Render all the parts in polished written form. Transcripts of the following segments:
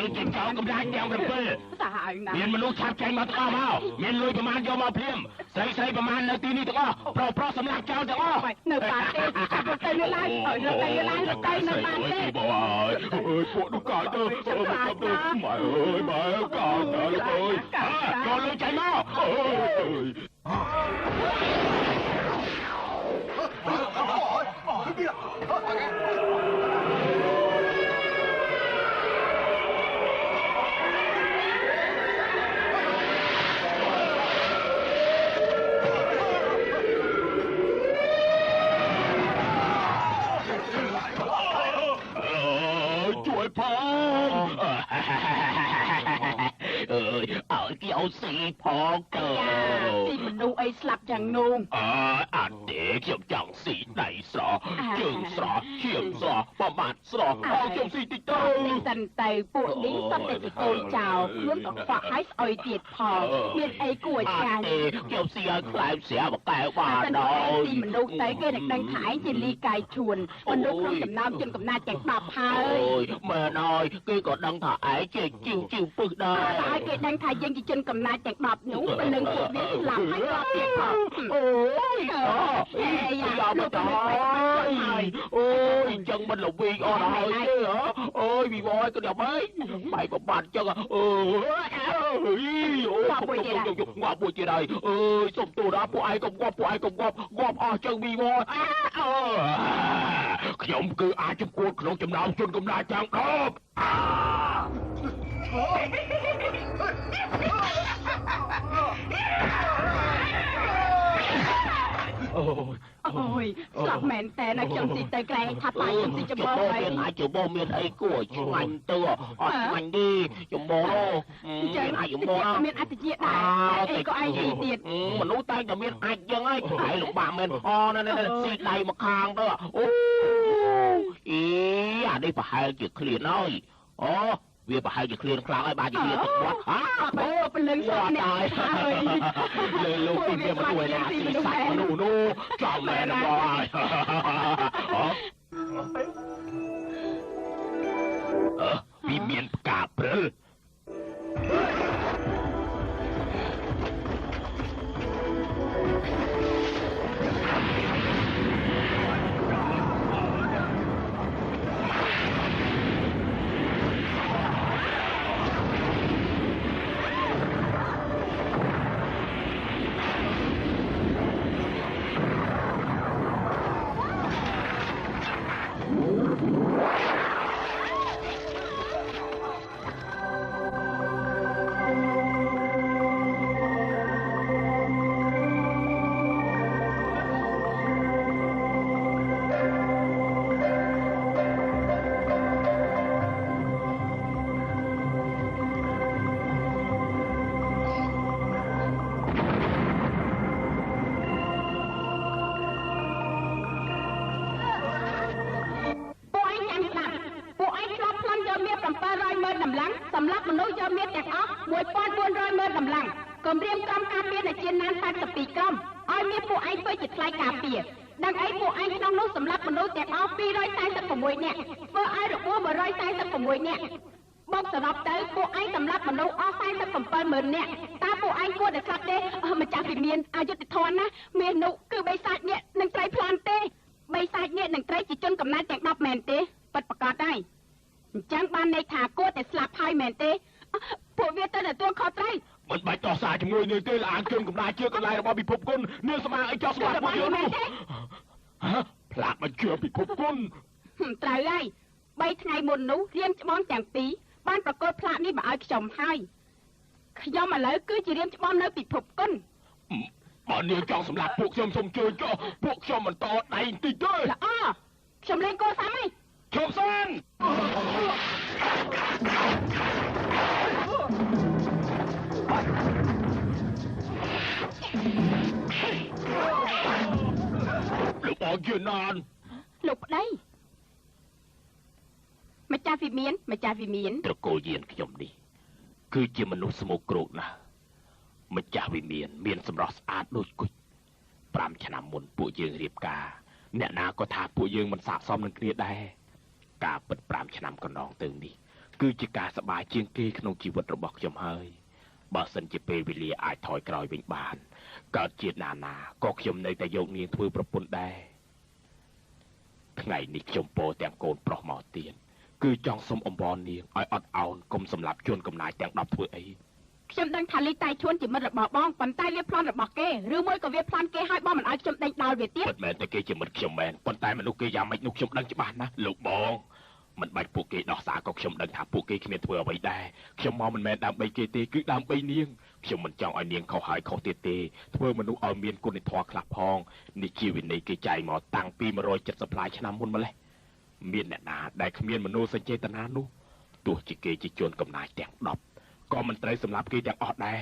នេះជាចៅកម្លាំងទាំង7 សាហាវណាស់ មានមនុស្សឆាប់ចេញមកទាំងអស់មកមានលុយប្រមាណយកមកភ្លាមស្រីស្រីប្រមាណនៅទីនេះទាំងអស់ប្រុសប្រុសសម្លាប់ចោលទាំងអស់ នៅបានទេឆាប់រត់ទៅលឿនឡើងឲ្យរត់ទៅលឿនឡើងរត់ទៅនៅបានទេ បងអើយអើយពួកនោះកាយទៅម៉ែអើយម៉ែកាយទៅអើយចូលលុយចេញមកអើយ ជួយផងអើយឲ្យគេឲ្យស៊ីផងទៅ ស៊ីមនុស្សអីស្លាប់យ៉ាងនោះ អើអត់ទេខ្ញុំចង់ស៊ីដៃស្រស់ជើងស្រស់ឈាមស្រស់ប្រមាត់ស្រស់ឲ្យខ្ញុំស៊ីតិចទៅ សិនទៅពួកនេះសុទ្ធតែជាកូនចៅខ្លួនកខ្វក់ហើយស្អុយទៀតផងមានអីគួរឆ្ងាញ់ ទេខ្ញុំស៊ីឲ្យខ្លែមស្រាបកែវបានដល់ ស៊ីមនុស្សទៅគេនឹងដឹងថាឯងជាលីកាយឈួនមនុស្សក្នុងចំណោមជនកំណើតទាំង10ហើយ អូយមែនហើយគេក៏ដឹងថាឯងជាជីវជីវពឹសដែរ តែឲ្យគេដឹងថាយើងជាជនកំណើតទាំង10នោះព្រលឹងពួកវាស្លាប់ហើយក៏ទៀតផង អូយយ៉ាមកតហើយអូយអញ្ចឹងមិនលវីអត់ហើយទេហ៎អូយវីវយក៏ដល់ហើយបែកបបាត់ចឹងអើយអូយងាប់មួយទៀតហើយអើយសុំទោសដល់ពួកឯងកុំងាប់ពួកឯងកុំងាប់ងាប់អស់ចឹងវីវយខ្ញុំគឺអាចចំគួតក្នុងចំណោមជនកំណើតទាំង10 អូយអូយស្លាប់មែនតើណាខ្ញុំស៊ីទៅក្រែងថាប៉ាខ្ញុំស៊ីច្បោះហើយមានអាចច្បោះមានអីគួរឆ្ងាញ់ទៅអត់ឆ្ងាញ់ទេច្បោះនោះមានអាចច្បោះមានអតិជាដែរអីក៏ឯងស៊ីទៀត មនុស្សតែងតែមានអាចចឹងហើយឯងលំបាកមែនអូណែស៊ីដៃមកខាងទៅអូអីអានេះប្រហែលជាឃ្លានហើយអូវាប្រហែលជាឃ្លានខ្លាំងហើយបាទជាឃ្លានទឹកមាត់ហាអូព្រលឹងស្លាប់អ្នកហើយលើលោកទីវាមកជួយណាស៊ីសាច់មនុស្សនោះចំមែនបងហើយអឺវាមានផ្កាព្រិល គម្រាមក្រុមការពារនៅជាណាន82ក្រុមឲ្យមានពួកឯងធ្វើជាថ្លៃការពារដឹងអីពួកឯងក្នុងនោះសម្រាប់មនុស្សទាំងអស់246នាក់ធ្វើឲ្យរបួស146នាក់បូកសរុបទៅពួកឯងសម្រាប់មនុស្សអស់470,000នាក់តើពួកឯងគួរតែស្លាប់ទេម្ចាស់វិមានអយុត្តិធម៌ណាស់មាននោះគឺបិសាចនេះនឹងត្រីប្លន់ទេបិសាចនេះនឹងត្រីជាជនកំណើតទាំង10មែនទេពិតប្រាកដហើយអញ្ចឹងបានន័យថាគួរតែស្លាប់ហើយមែនទេពួកវាទៅទទួលខុសត្រូវ មិនបាច់តសារជាមួយនឹងទេលាងជនកំណើតជាកន្លែងរបស់ពិភពគុណនាងស្មាអីចោះស្មាពួកយើងនោះផ្លាកបញ្ជាពិភពគុណ ត្រូវហើយ3ថ្ងៃមុននោះរៀមច្បងទាំងពីរបានប្រកល់ផ្លាកនេះមកឲ្យខ្ញុំហើយខ្ញុំឥឡូវគឺជារៀមច្បងនៅពិភពគុណ បើនាងចង់សម្លាប់ពួកខ្ញុំសូមជួយចុះពួកខ្ញុំបន្តដៃបន្តិចទេ ល្អខ្ញុំលេងគោសាំហើយ ជប់សិនលោកបងជាណាន លោកប្តីម្ចាស់វិមានម្ចាស់វិមាន ត្រកូលយានខ្ញុំនេះគឺជាមនុស្សស្មោកគ្រោកណាស់ម្ចាស់វិមានមានសម្រស់ស្អាតដូចគុជ5ឆ្នាំមុនពួកយើងរៀបការអ្នកណាក៏ថាពួកយើងមិនស័ក្តិសមនឹងគ្នាដែរការពិត5ឆ្នាំកន្លងទៅនេះ គឺជាការសប្បាយជាងគេក្នុងជីវិតរបស់ខ្ញុំហើយបើសិនជាពេលវេលាអាចថយក្រោយវិញបានកើតជាតិណាណាក៏ខ្ញុំនៅតែយកនាងធ្វើប្រពន្ធដែរថ្ងៃនេះខ្ញុំពោទាំងកូនប្រុសមកទៀតគឺចង់សុំអំបរនាងឲ្យអត់ឱនកុំសម្លាប់ជនកំណាយទាំង10ធ្វើអីខ្ញុំដឹងថាលីតៃឈួនជាមិត្តរបស់បងប៉ុន្តែវាប្លន់របស់គេឬមួយក៏វាប្លន់គេឲ្យបងមិនឲ្យខ្ញុំដេញដោលវាទៀតពិតមែនតែគេជាមិត្តខ្ញុំមែនប៉ុន្តែមនុស្សគេយ៉ាងម៉េចនោះខ្ញុំដឹងច្បាស់ណាស់លោកបងមិនបាច់ពួកគេដោះសារក៏ខ្ញុំដឹងថាពួកគេគ្មានធ្វើអ្វីដែរខ្ញុំមកមិនមែនដើម្បីគេទេគឺដើម្បីនាងខ្ញុំមិនចង់ឲ្យនាងខុសហើយខុសទៀតទេធ្វើមនុស្សឲ្យមានគុណធម៌ខ្លះផងនេះជាវិន័យគេចែងមកតាំងពី170ផ្លាយឆ្នាំមុនម្លេះមានអ្នកណាដែលគ្មានមនោសញ្ចេតនានោះទោះជាគេជាជនកំណាយទាំង10ក៏មិនត្រូវសម្លាប់គេទាំងអស់ដែរ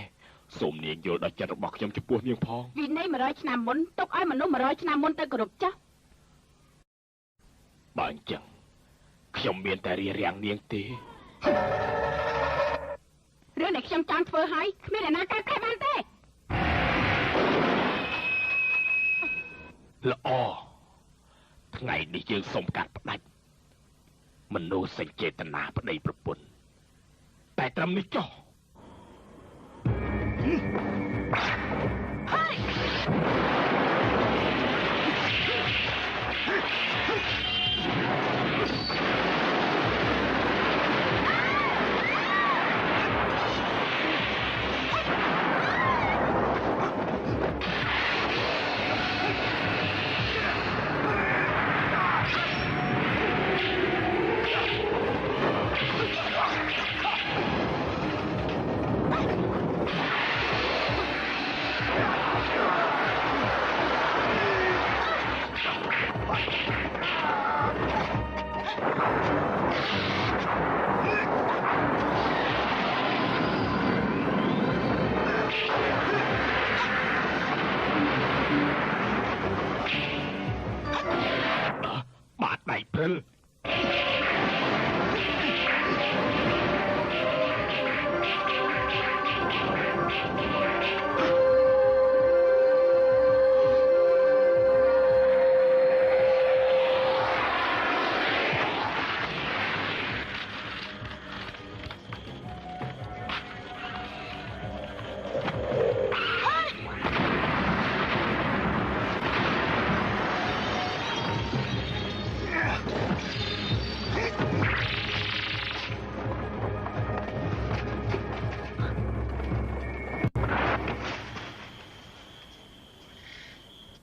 សូមនាងយល់ដល់ចិត្តរបស់ខ្ញុំចំពោះនាងផងវិន័យ100ឆ្នាំមុនទុកឲ្យមនុស្ស100ឆ្នាំមុនទៅគោរពចាស់បើអញ្ចឹងខ្ញុំមានតែរារាំងនាងទេរឿងដែលខ្ញុំចង់ធ្វើហើយគ្មានអ្នកណាកែប្រែបានទេល្អថ្ងៃនេះយើងសូមកាត់ផ្ដាច់មនោសញ្ចេតនាប្តីប្រពន្ធតែត្រឹមនេះចុះ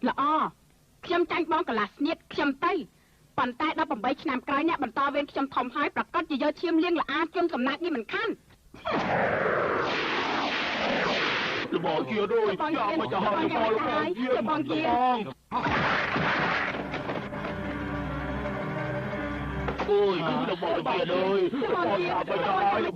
ល្អខ្ញុំចាញ់បងកន្លះស្នៀតខ្ញុំទៅប៉ុន្តែ18ឆ្នាំក្រោយអ្នកបន្តវេនខ្ញុំធំហើយប្រកាសជាយកឈាមលាងល្អជន់កំណាចនេះមិនខានលបងជាដូចយ៉ាមកចោលលបងជាលបងជាអូយលបងជាដូចលបងជា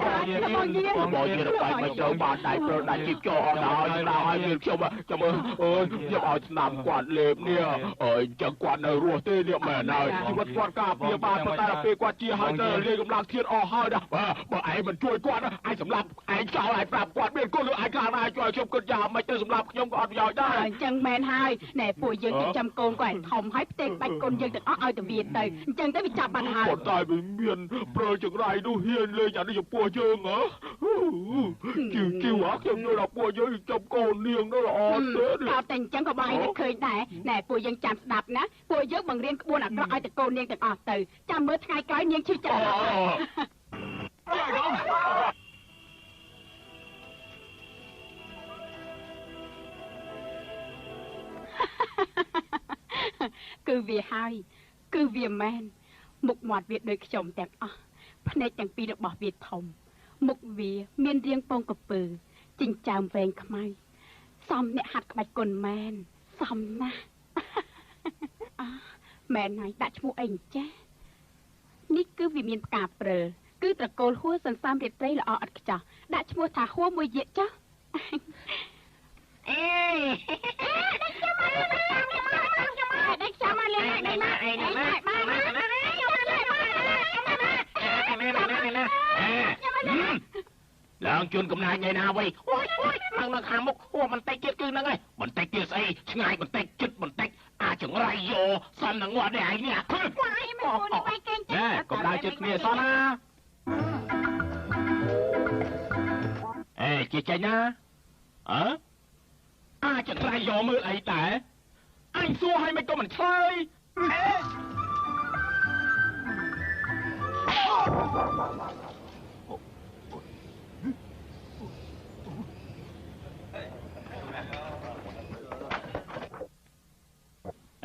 លបងជាលបងជាបាយមកចូលបានដៃប្រដៃជីបចោអត់ហើយដល់ហើយមានខ្ញុំចាំមើលអើយខ្ញុំឲ្យស្នាមគាត់លេបនេះអើយចឹងគាត់នៅរស់ទេនេះមែនហើយជីវិតគាត់ការពារបានប៉ុន្តែដល់ពេលគាត់ជាហើយទៅលាយកម្លាំងធាតុអស់ហើយណាបើឯងមិនជួយគាត់ឯងសម្លាប់ឯងចោលឯងប្រាប់គាត់មានគុណឬឯងខ្លាចដែរជួយខ្ញុំគិតយ៉ាងម៉េចទៅសម្លាប់ខ្ញុំក៏អត់ប្រយោជន៍ដែរអញ្ចឹងមែនហើយណែពួកយើងចិញ្ចឹមកូនគាត់ធំហើយផ្ទេបាច់កូនយើងទាំងអស់ឲ្យទៅវាទៅអញ្ចឹងទៅវាចាប់បានហើយប៉ុន្តែវាមានព្រើចង្រៃនោះហ៊ានលេងអានេះចំពោះយើងហ៎ជីវជីវហ៎ខ្ញុំយល់ដល់ពួកយើងចិញ្ចឹមកូននាងនោះល្អទេតើតែអញ្ចឹងក៏បងឯងនឹកឃើញដែរណែពួកយើងចាំស្ដាប់ណាពួកយើងបង្រៀនក្បួនអាក្រក់ឲ្យតកូននាងទាំងអស់ទៅចាំមើលថ្ងៃក្រោយនាងឈឺចិត្តគឺវាហើយគឺវាមែនមុខមាត់វាដូចខ្ញុំទាំងអស់ភ្នែកទាំងពីររបស់វាធំមុខវាមានរាងពងកពើចិញ្ចើមវែងខ្មៅសំអ្នកហាត់ក្បាច់គុណមែនសំណាស់អមែនហើយដាក់ឈ្មោះអីចាស់នេះគឺវាមានផ្កាព្រិលគឺត្រកូលហួរសន្សំរាត្រីល្អឥតខ្ចោះដាក់ឈ្មោះថាហួរមួយយៈចាស់អេដាក់ខ្ញុំមកលេងមកមកអីមក ឡើងជន់កំណាចថ្ងៃណាវិញអូយអូយឡើងនៅខាងមុខហួបន្តិចទៀតគឺហ្នឹងហើយបន្តិចទៀតស្អីឆ្ងាយបន្តិចចិត្តបន្តិចអាចង្រៃយោសំនឹងងាត់នេះឯងនេះវាយមកនេះវាយគេងណែកុំដើរចិត្តគ្នាសោះណា ជាចេញណាអើអាចត្រៃយកមើលអីដែរអញសួរឲ្យមិនក៏មិនឆ្លើយ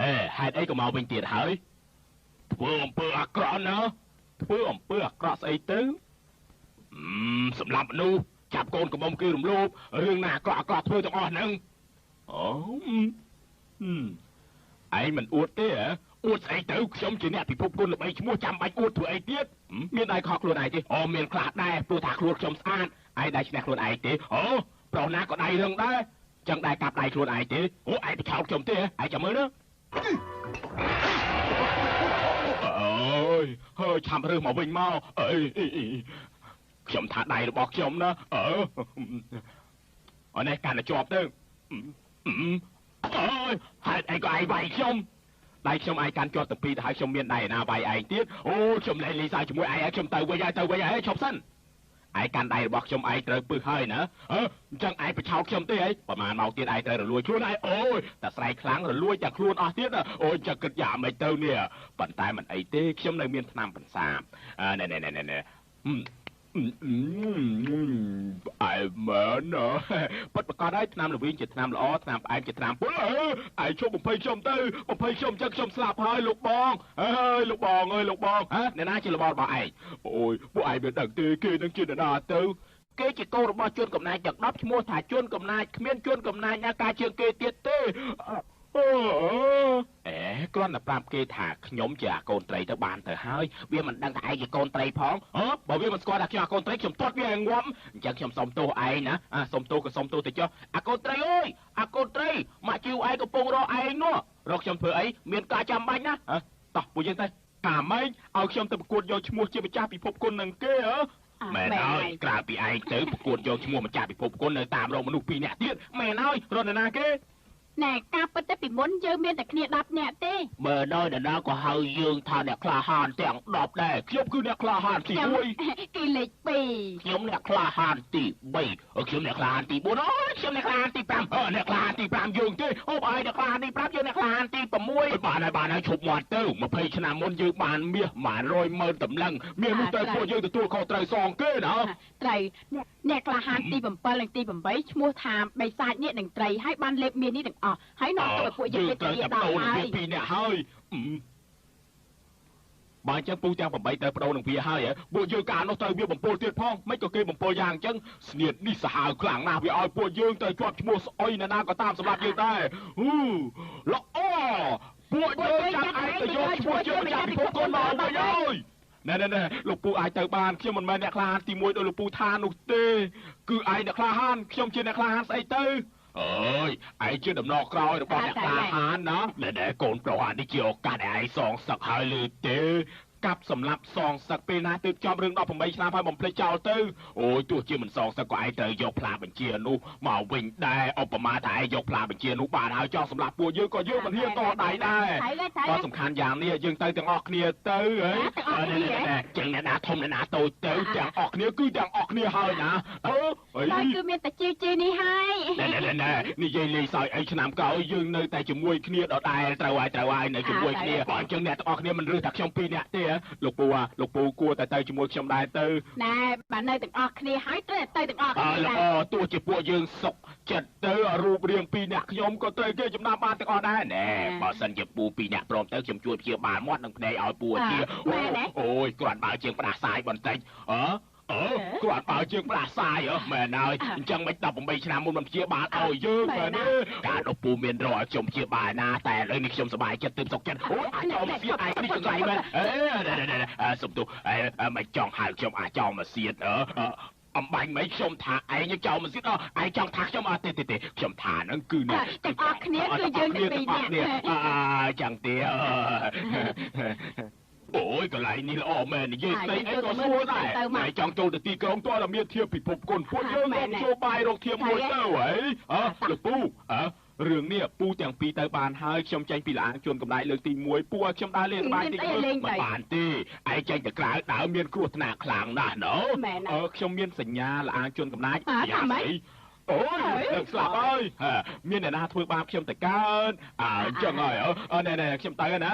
អេហេតុអីក៏មកវិញទៀតហើយធ្វើអំពើអាក្រក់ណាធ្វើអំពើអាក្រក់ស្អីទៅសម្រាប់មនុស្សចាប់កូនកំមុំគឺរំលោភរឿងណាអាក្រក់អាក្រក់ធ្វើទាំងអស់ហ្នឹងអូឯងមិនអួតទេហ៎អួតស្អីទៅខ្ញុំជាអ្នកពិភពគុណល្បីឈ្មោះចាំបាច់អួតធ្វើអីទៀតមានដៃខកខ្លួនឯងទេអូមានខ្លះដែរព្រោះថាខ្លួនខ្ញុំស្អាតឯងដៃឈ្នះខ្លួនឯងទេអូប្រុសណាក៏ដៃរឹងដែរចឹងដៃកាប់ដៃខ្លួនឯងទេអូឯងទៅឆោតខ្ញុំទេឯងចាំមើលណាអើយហើយឆាំរើសមកវិញមកអីខ្ញុំថាដៃរបស់ខ្ញុំណាអើអនេះកាន់តែជាប់ទៅអើយហេតុអីក៏ឯងវាយខ្ញុំដៃខ្ញុំឯងកាន់ជាប់ទាំងពីរទៅហើយខ្ញុំមានដៃណាវាយឯងទៀតអូខ្ញុំលែងលីសើជាមួយឯងខ្ញុំទៅវិញហើយទៅវិញហើយឈប់សិនឯងកាន់ដៃរបស់ខ្ញុំឯងត្រូវពឹសហើយណាអញ្ចឹងឯងប្រឆោតខ្ញុំទេអីប្រហែលមកទៀតឯងត្រូវរលួយខ្លួនឯងអូយតែស្រែកខ្លាំងរលួយតែខ្លួនអស់ទៀតអូយចាំគិតយ៉ាងម៉េចទៅនេះប៉ុន្តែមិនអីទេខ្ញុំនៅមានថ្នាំបន្សាបណែណែណែណែអែមែនពិតប្រកបហើយថ្នាំល្វីងជាថ្នាំល្អថ្នាំផ្អែមជាថ្នាំពុលឯងជប់បំភ័យខ្ញុំទៅបំភ័យខ្ញុំចឹងខ្ញុំស្លាប់ហើយលោកបងអើយលោកបងអើយលោកបងហ៎អ្នកណាជារបរបស់ឯងអូយពួកឯងមិនដឹងទេគេនឹងជាអ្នកណាទៅគេជាកូនរបស់ជនកំណាចទាំង10ឈ្មោះថាជនកំណាចគ្មានជនកំណាចណាការជាងគេទៀតទេអូអេគ្រាន់តែប្រាប់គេថាខ្ញុំជាអាកូនត្រីទៅបានទៅហើយវាមិនដឹងថាឯងជាកូនត្រីផងហ៎បើវាមិនស្គាល់ថាខ្ញុំអាកូនត្រីខ្ញុំទាត់វាឲ្យងាប់អញ្ចឹងខ្ញុំសុំទោសឯងណាសុំទោសក៏សុំទោសទៅចុះអាកូនត្រីអើយអាកូនត្រីម៉ាក់ជីវឯងកំពុងរកឯងនោះរកខ្ញុំធ្វើអីមានការចាំបាច់ណាតោះពួកយើងទៅថាម៉េចឲ្យខ្ញុំទៅប្រកួតយកឈ្មោះជាម្ចាស់ពិភពគុណនឹងគេហ៎មែនហើយក្រៅពីឯងទៅប្រកួតយកឈ្មោះម្ចាស់ពិភពគុណនៅតាមរកមនុស្ស2នាក់ទៀតមែនហើយរត់នរណាគេណែការពិតទៅពីមុនយើងមានតែគ្នា10នាក់ទេមើលដល់នរណាក៏ហៅយើងថាអ្នកក្លាហានទាំង10ដែរខ្ញុំគឺអ្នកក្លាហានទី1គេលេខ2ខ្ញុំអ្នកក្លាហានទី3ខ្ញុំអ្នកក្លាហានទី4អូខ្ញុំអ្នកក្លាហានទី5អ្នកក្លាហានទី5យើងទេអូបើអ្នកក្លាហានទី5យើងអ្នកក្លាហានទី6បានហើយបានហើយឈប់មាត់ទៅ20ឆ្នាំមុនយើងបានមាស100,000តម្លឹងមាសនោះទៅពួកយើងទទួលខុសត្រូវសងគេណាត្រូវអ្នកក្លាហានទី7និងទី8ឈ្មោះថាបិសាចនេះនឹងត្រីហើយបានលេបមាសនេះទាំងអស់ហើយនាំទៅពួកយើងទៅដល់ហើយពីរនាក់ហើយបើអញ្ចឹងពូទាំង8ត្រូវបដូរនឹងវាហើយពួកយើងកាលនោះត្រូវវាបំពុលទៀតផងមិនក៏គេបំពុលយ៉ាងអញ្ចឹងស្នៀតនេះសាហាវខ្លាំងណាស់វាឲ្យពួកយើងត្រូវជាប់ឈ្មោះស្អុយណាក៏តាមសម្រាប់យើងដែរហ៊ូល្អពួកយើងចាំឯងទៅយកឈ្មោះជាម្ចាស់ពិភពកូនមកវិញហើយណែណែណែលោកពូអាចទៅបានខ្ញុំមិនមែនអ្នកក្លាហានទី1ដោយលោកពូថានោះទេគឺឯងអ្នកក្លាហានខ្ញុំជាអ្នកក្លាហានស្អីទៅអើយឯងជាដំណក្រោយរបស់អ្នកក្លាហានណាណែណែកូនប្រុសអានេះជាឱកាសដែលឯងសងសឹកហើយឬទេកាប់សម្លាប់សងសឹកពេលណាទើបចប់រឿង18ឆ្នាំហើយបំភ្លេចចោលទៅអូយទោះជាមិនសងសឹកក៏ឯងត្រូវយកផ្លាបញ្ជានោះមកវិញដែរឧបមាថាឯងយកផ្លាបញ្ជានោះបានហើយចង់សម្លាប់ពួកយើងក៏យើងមិនហ៊ានតដៃដែរក៏សំខាន់យ៉ាងនេះយើងទៅទាំងអស់គ្នាទៅហីចឹងអ្នកណាធំអ្នកណាតូចទៅទាំងអស់គ្នាគឺទាំងអស់គ្នាហើយណាអឺតែគឺមានតែជីជីនេះហើយណែណែណែនិយាយលេងសើចអីឆ្នាំក្រោយយើងនៅតែជាមួយគ្នាដដែលត្រូវហើយត្រូវហើយនៅជាមួយគ្នាបើអញ្ចឹងអ្នកទាំងអស់គ្នាមិនរើសតែខ្ញុំពីរនាក់ទេលោកពូលោកពូគួរតែទៅជាមួយខ្ញុំដែរទៅណែបើនៅទាំងអស់គ្នាហើយត្រូវតែទៅទាំងអស់គ្នាល្អទោះជាពួកយើងសុកចិត្តទៅរូបរាងពីរនាក់ខ្ញុំក៏ត្រូវគេចំណាប់បានទាំងអស់ដែរណែបើសិនជាពូពីរនាក់ព្រមទៅខ្ញុំជួយព្យាបាលមាត់និងភ្នែកឲ្យពូជាអូយគ្រាន់បើជាងផ្ដាសាយបន្តិចអើគ្រាន់បើជាងផ្ដាសាយហ៎មែនហើយអញ្ចឹងមិន18ឆ្នាំមុនមិនព្យាបាលឲ្យយើងមែនទេការដល់ពូមានរកឲ្យខ្ញុំព្យាបាលណាតែឥឡូវនេះខ្ញុំសប្បាយចិត្តទើបសុខចិត្តអូអាចចោលមកសៀតឯងនេះចង្រៃមែនអេសុំទោសមិនចង់ហៅខ្ញុំអាចោលមកសៀតអឺអំបាញ់មិនខ្ញុំថាឯងចោលមកសៀតអឯងចង់ថាខ្ញុំអត់ទេទេខ្ញុំថាហ្នឹងគឺនេះទាំងអស់គ្នាគឺយើងទាំងពីរនាក់អើចឹងទេអូយកន្លែងនេះល្អមែននិយាយស្ដីអីក៏ស្រួលដែរតែចង់ចូលទៅទីក្រុងតើតែមានធៀបពិភពគុណពួកយើងរកចូលបាយរកធៀបមួយទៅហីអើលោកពូអើ រឿងនេះពូទាំងពីរទៅបានហើយខ្ញុំចេញពីលាងជួនកំដៅលើកទី1ពូឲ្យខ្ញុំដើរលេងសប្បាយតិចមិនបានទេឯងចេញទៅក្រៅដើរមានគ្រោះថ្នាក់ខ្លាំងណាស់ណូខ្ញុំមានសញ្ញាលាងជួនកំដៅយ៉ាងស្អីអូយនឹងស្លាប់ហើយមានអ្នកណាធ្វើបាបខ្ញុំទៅកើតអើអញ្ចឹងហើយណែណែខ្ញុំទៅណាណែ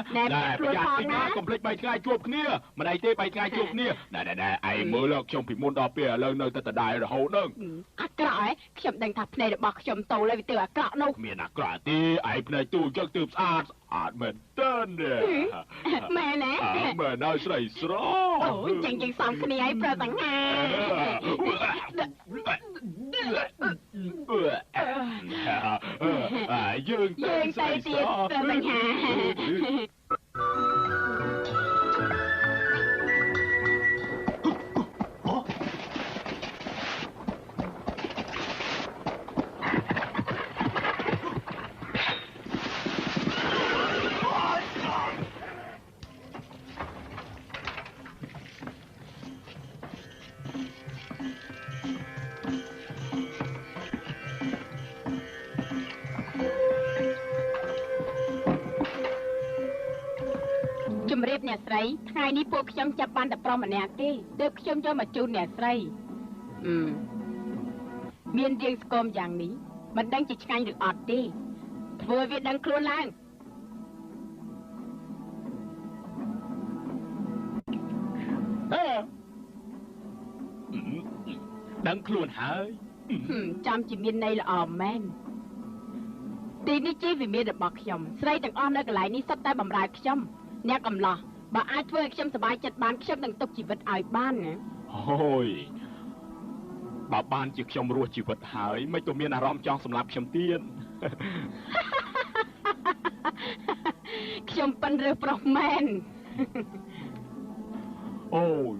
ប្រយ័ត្នតិចណាកុំភ្លេច3ថ្ងៃជួបគ្នាមិនអីទេ3ថ្ងៃជួបគ្នាណែណែណែឯងមើលខ្ញុំពីមុនដល់ពេលឥឡូវនៅតែដដែលរហូតហ្នឹងអាក្រក់ហ៎ខ្ញុំដឹងថាភ្នែករបស់ខ្ញុំតូលហើយវាទៅអាក្រក់នោះមានអាក្រក់ទេឯងភ្នែកទូអញ្ចឹងទើបស្អាតស្អាតមែនតើមែនណាមែនហើយស្រីស្រស់អូយចឹងយើងសំគ្នាឲ្យប្រសង្ហាយើងទៅទៀតប្រសង្ហាអ្នកស្រីថ្ងៃនេះពួកខ្ញុំចាប់បានតែប្រុសម្នាក់ទេទើបខ្ញុំយកមកជូនអ្នកស្រីមានរាងស្គមយ៉ាងនេះមិនដឹងជាឆ្ងាញ់ឬអត់ទេធ្វើវាដឹងខ្លួនឡើងដឹងខ្លួនហើយចាំជាមានន័យល្អមែនទីនេះជាវិមានរបស់ខ្ញុំស្រីទាំងអស់នៅកន្លែងនេះសុទ្ធតែបម្រើខ្ញុំអ្នកកំឡោះបើអាចធ្វើឲ្យខ្ញុំសប្បាយចិត្តបានខ្ញុំនឹងទុកជីវិតឲ្យបានណាអូយបើបានជាខ្ញុំរស់ជីវិតហើយមិនក៏មានអារម្មណ៍ចង់សម្លាប់ខ្ញុំទៀតខ្ញុំប៉ិនរើសប្រុសមែនអូយ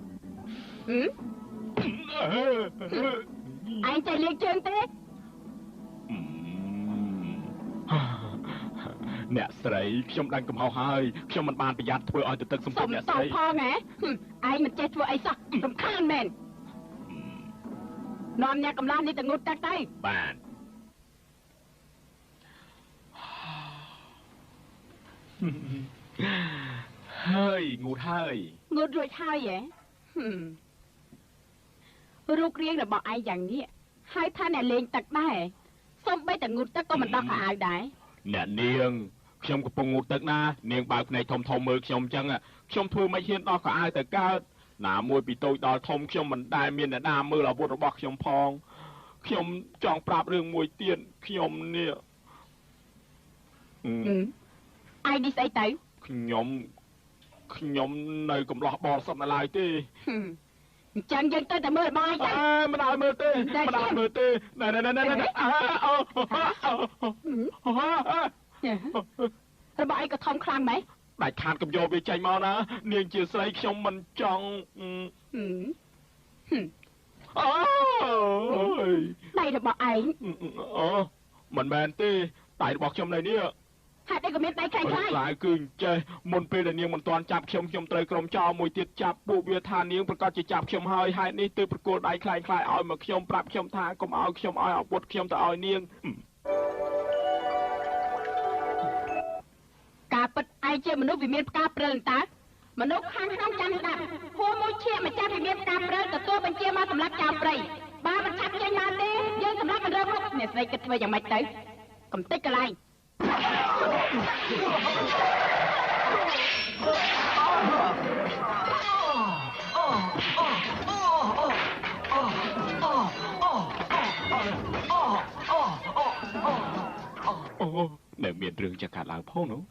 ឯងចេះលាងជើងទេអ្នកស្រីខ្ញុំដឹងកំហុសហើយខ្ញុំមិនបានប្រយ័ត្នធ្វើឲ្យទឹកសម្ពុតអ្នកស្រីផងហ៎ឯងមិនចេះធ្វើអីសោះរំខានមែននាំអ្នកកំឡោះនេះទៅងូតទឹកទៅបាទហើយងូតហើយងូតរួចហើយហ៎រូបរាងរបស់ឯងយ៉ាងនេះហើយថាអ្នកលេងទឹកដែរសូម្បីតែងូតទឹកក៏មិនដោះខោអាវដែរអ្នកនាងខ្ញុំកំពុងងូតទឹកណានាងបើកភ្នែកធំធំមើលខ្ញុំអញ្ចឹងខ្ញុំធ្វើមិនហ៊ានដោះខោអាវទៅកើតណាមួយពីតូចដល់ធំខ្ញុំមិនដែលមានអ្នកណាមើលអាវុធរបស់ខ្ញុំផងខ្ញុំចង់ប្រាប់រឿងមួយទៀតខ្ញុំនេះឯងនេះស្អីទៅខ្ញុំនៅកំឡោះបរិសុទ្ធនៅឡើយទេអញ្ចឹងយើងទៅតែមើលរបស់ឯងទៅមិនឲ្យមើលទេមិនឲ្យមើលទេណែណែណែណែអូរបស់ឯងក៏ធំខ្លាំងម៉េចដាច់ខាតកំយកវាចេញមកណានាងជាស្រីខ្ញុំមិនចង់អូយដៃរបស់ឯងអូមិនមែនទេដៃរបស់ខ្ញុំនៅនេះហេតុអីក៏មានដៃខ្លាយខ្លាយខ្លាយគឺអញ្ចេះមុនពេលដែលនាងមិនទាន់ចាប់ខ្ញុំខ្ញុំត្រូវក្រុមចោរមួយទៀតចាប់ពួកវាថានាងប្រកាសជាចាប់ខ្ញុំហើយហេតុនេះទើបប្រគល់ដៃខ្លាយខ្លាយឲ្យមកខ្ញុំប្រាប់ខ្ញុំថាកុំឲ្យខ្ញុំឲ្យអាវុធខ្ញុំទៅឲ្យនាងការពិតឯងជាមនុស្សវិមានផ្កាព្រិលតើមនុស្សខាងក្នុងចាំស្ដាប់ហួមួយឈាមម្ចាស់វិមានផ្កាព្រិលទទួលបញ្ជាមកសម្រាប់ចោលព្រៃបើមិនឆាប់ចេញមកទេយើងសម្រាប់មិនរើមុខអ្នកស្រីគិតធ្វើយ៉ាងម៉េចទៅកំតិចកន្លែងអូនៅមានរឿងจะកើតឡើងផងនោះ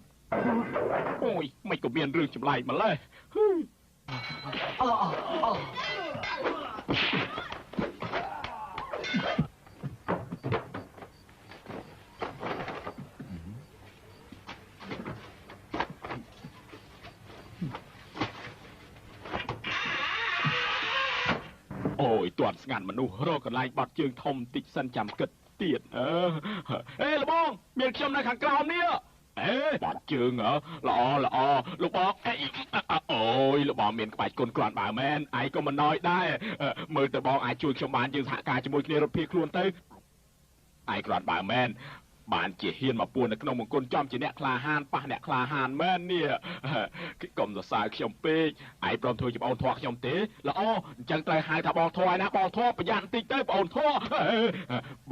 អូយមិនក៏មានរឿងចម្លែកម្លេះអូយទាត់ស្ងាត់មនុស្សរកកន្លែងបត់ជើងធំតិចសិនចាំគិតទៀតអេលបងមានខ្ញុំនៅខាងក្រោមនេះអេបត់ជើងហ៎ល្អល្អលោកបងអូយលោកបងមានក្បាច់គុណគ្រាន់បើមែនឯងក៏មិនណយដែរមើលទៅបងអាចជួយខ្ញុំបានយើងសហការជាមួយគ្នារត់ភៀសខ្លួនទៅឯងគ្រាន់បើមែន បានជាហ៊ានមកពួននៅក្នុងមង្គលចំជាអ្នកក្លាហានប៉ះអ្នកក្លាហានមែននេះកុំសរសើរខ្ញុំពេកឯងព្រមធ្វើជាបងធွာខ្ញុំទេល្អអញ្ចឹងត្រូវហៅថាបងធွာឯណាបងធွာប្រយ័ត្នបន្តិចទៅបងធွာ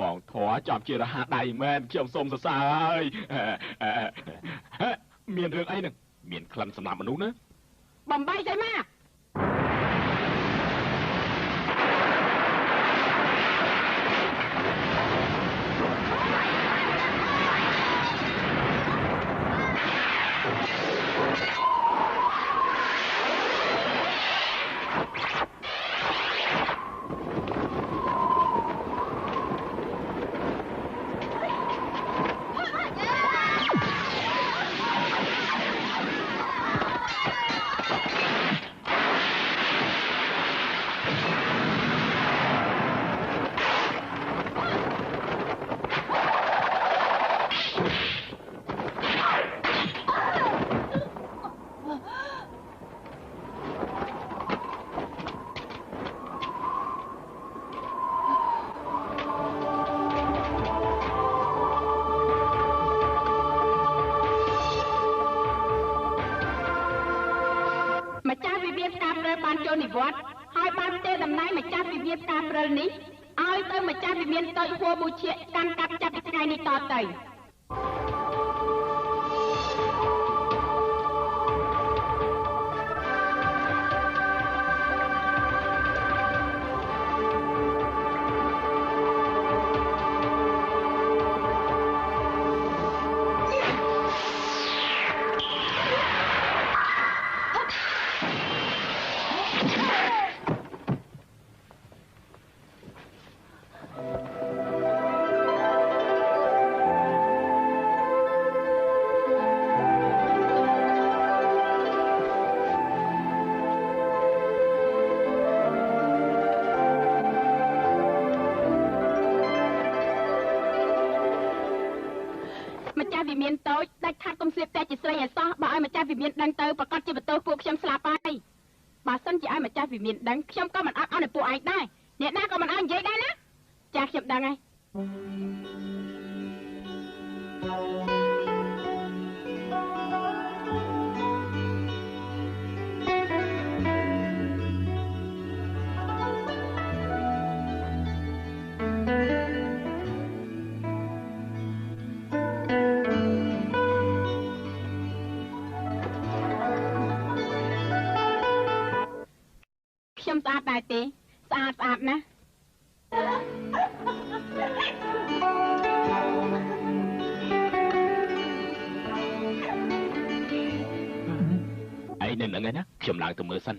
បងធွာចំជារហ័សដៃមែនខ្ញុំសូមសរសើរហើយមានរឿងអីនឹងមានក្លិនសម្រាប់មនុស្សណាបំបីស្អីមកហើយបានផ្ទេរតំណែងម្ចាស់វិមានផ្កាព្រិលនេះឲ្យទៅម្ចាស់វិមានតូចហួរមូជាកាន់កាប់ចាប់ពីថ្ងៃនេះតទៅវិមានតូចដាច់ខាត់កុំស្លៀកតែជាស្រីឲ្យសោះបើឲ្យម្ចាស់វិមានដឹងទៅប្រកាសជាបន្ទោសពួកខ្ញុំស្លាប់ហើយបើសិនជាឲ្យម្ចាស់វិមានដឹងខ្ញុំក៏មិនអត់ឲ្យនៅពួកឯងដែរអ្នកណាក៏មិនឲ្យនិយាយដែរណាចាខ្ញុំដឹងហើយខ្ញុំស្អាតដែរទេស្អាតស្អាតណាស់ឯងនៅនឹងឯណាខ្ញុំឡើងទៅមើលសិន